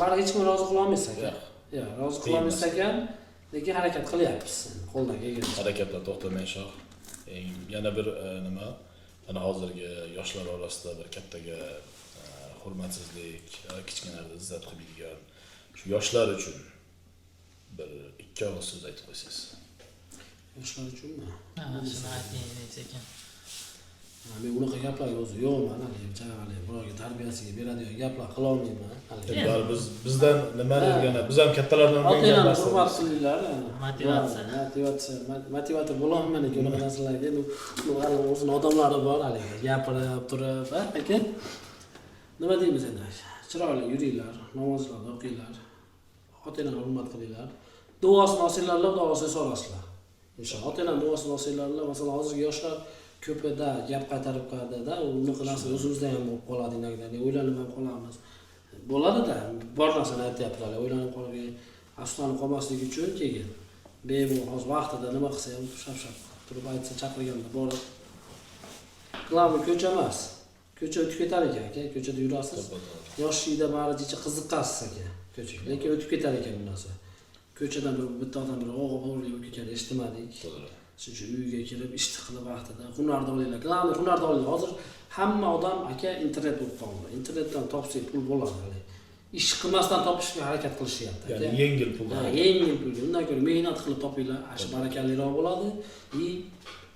Baribir hech kim rozi qila olmaysiz aka. Yo'q. Yo'q, rozi qila olmaysiz ekan, lekin harakat qilyapmiz. Qo'ldan kelgancha. Harakatdan to'xtamang shoh. Eng yana bir nima, mana hozirgi yoshlar orasida bir kattaga hurmatsizlik, kichkinalarga izzat qilmaydigan shu yoshlar uchun bir ikki og'iz so'z aytib qo'ysangiz. Yoshlar uchunmi? Ha, shuni ayting sekin. Ha, men unaqa gaplarga o'zi yo'qman, haligi haligi birovga tarbiyasiga beradigan gaplar qilolmayman. Haligi. Endi baribir biz bizdan nimani o'rganadi? Biz ham kattalardan o'rgangan Ota-onani narsa. hurmat qilinglar. Motivatsiya. Motivatsiya, motivator bo'lolmayman lekin unaqa narsalarga. Endi uni hali o'zini odamlari bor haligi gapirib turib, ha, aka. Nima deymiz endi? Chiroyli yuringlar, namozlarni o'qinglar. Ota-onani hurmat qilinglar. Duosini olsanglar, duosini so'rasizlar. Inshaalloh ota-onani duosini olsanglar, masalan, hozirgi yoshlar ko'pida gap qaytarib qo'yadi-da, unaqa narsa o'zimizda ham bo'lib qoladi inagda, o'ylanib ham qolamiz. Bo'ladida, bor narsani aytyapti, hali o'ylanib qolib, afsuslanib qolmaslik uchun keyin bemalol hozir vaqtida nima qilsa ham shap-shap turib aytsa, chaqirganda borib. Главный ko'cha emas. Ko'cha o'tib ketar ekan aka, ko'chada yurasiz. Yoshlikda bari jicha qiziqasiz aka ko'chaga, lekin o'tib ketar ekan bu narsa. Ko'chadan bir bitta odam bir o'g'il bo'lib ketgan eshitmadik. To'g'ri. Shuning uchun uyga kirib ishni qilib vaqtida hunarni olinglar. Главный hunarni olinglar. Hozir hamma odam aka internet bo'lib qoldi. Internetdan topsak pul bo'ladi hali. Ish qilmasdan topishga harakat qilishyapti aka. Ya'ni yengil pul. Ha, yengil pulga. Undan ko'ra mehnat qilib topinglar, shu barakaliroq bo'ladi. И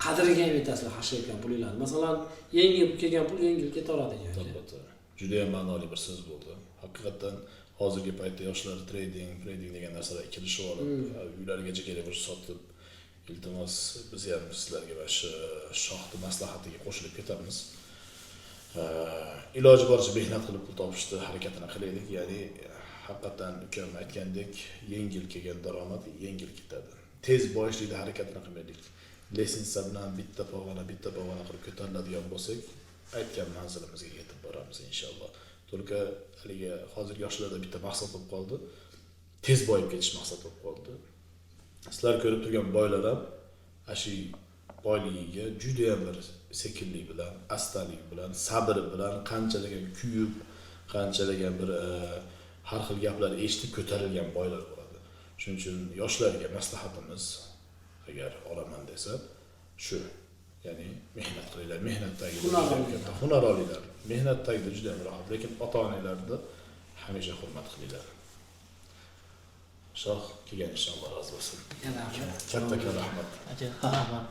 qadriga ham yetasizlar hashayotgan pulinglarni. Masalan, yengil kelgan pul yengil ketaveradi ekan. To'g'ri. Juda ham ma'noli bir so'z bo'ldi. Haqiqatdan hozirgi paytda yoshlar trading degan narsalarga kirishib olib, uylarigacha kerak bo'lsa sotib, iltimos biz ham sizlarga mana shu shohni maslahatiga qo'shilib ketamiz. Iloji boricha mehnat qilib pul topishni harakatini qilaylik. Ya'ni haqiqatdan ukam aytgandek, yengil kelgan daromad yengil ketadi. Tez boyishlikda harakatini qilmaylik. Лестница bilan bitta pog'ona, bitta pog'ona qilib ko'tariladigan bo'lsak, aytgan manzilimizga yetib boramiz inshaalloh. Только haligi hozirgi yoshlarda bitta maqsad bo'lib qoldi. Tez boyib ketish maqsad bo'lib qoldi. Sizlar ko'rib turgan boylar ham ana shu boyligiga juda ham bir sekinlik bilan, astalik bilan, sabr bilan qanchalagan kuyib, qanchalagan bir har xil gaplar eshitib ko'tarilgan boylar bo'ladi. Shuning uchun yoshlarga maslahatimiz, agar olaman desa, shu, ya'ni mehnat qilinglar, mehnat tagida Hunar juda ham olinglar. katta hunar olinglar. Mehnat tagida juda ham rohat, lekin ota-onalarni hamisha hurmat qilinglar. Shoh kelgan, inshaalloh rozi bo'lsin. Rahmat. Kattakon rahmat. Aka, rahmat.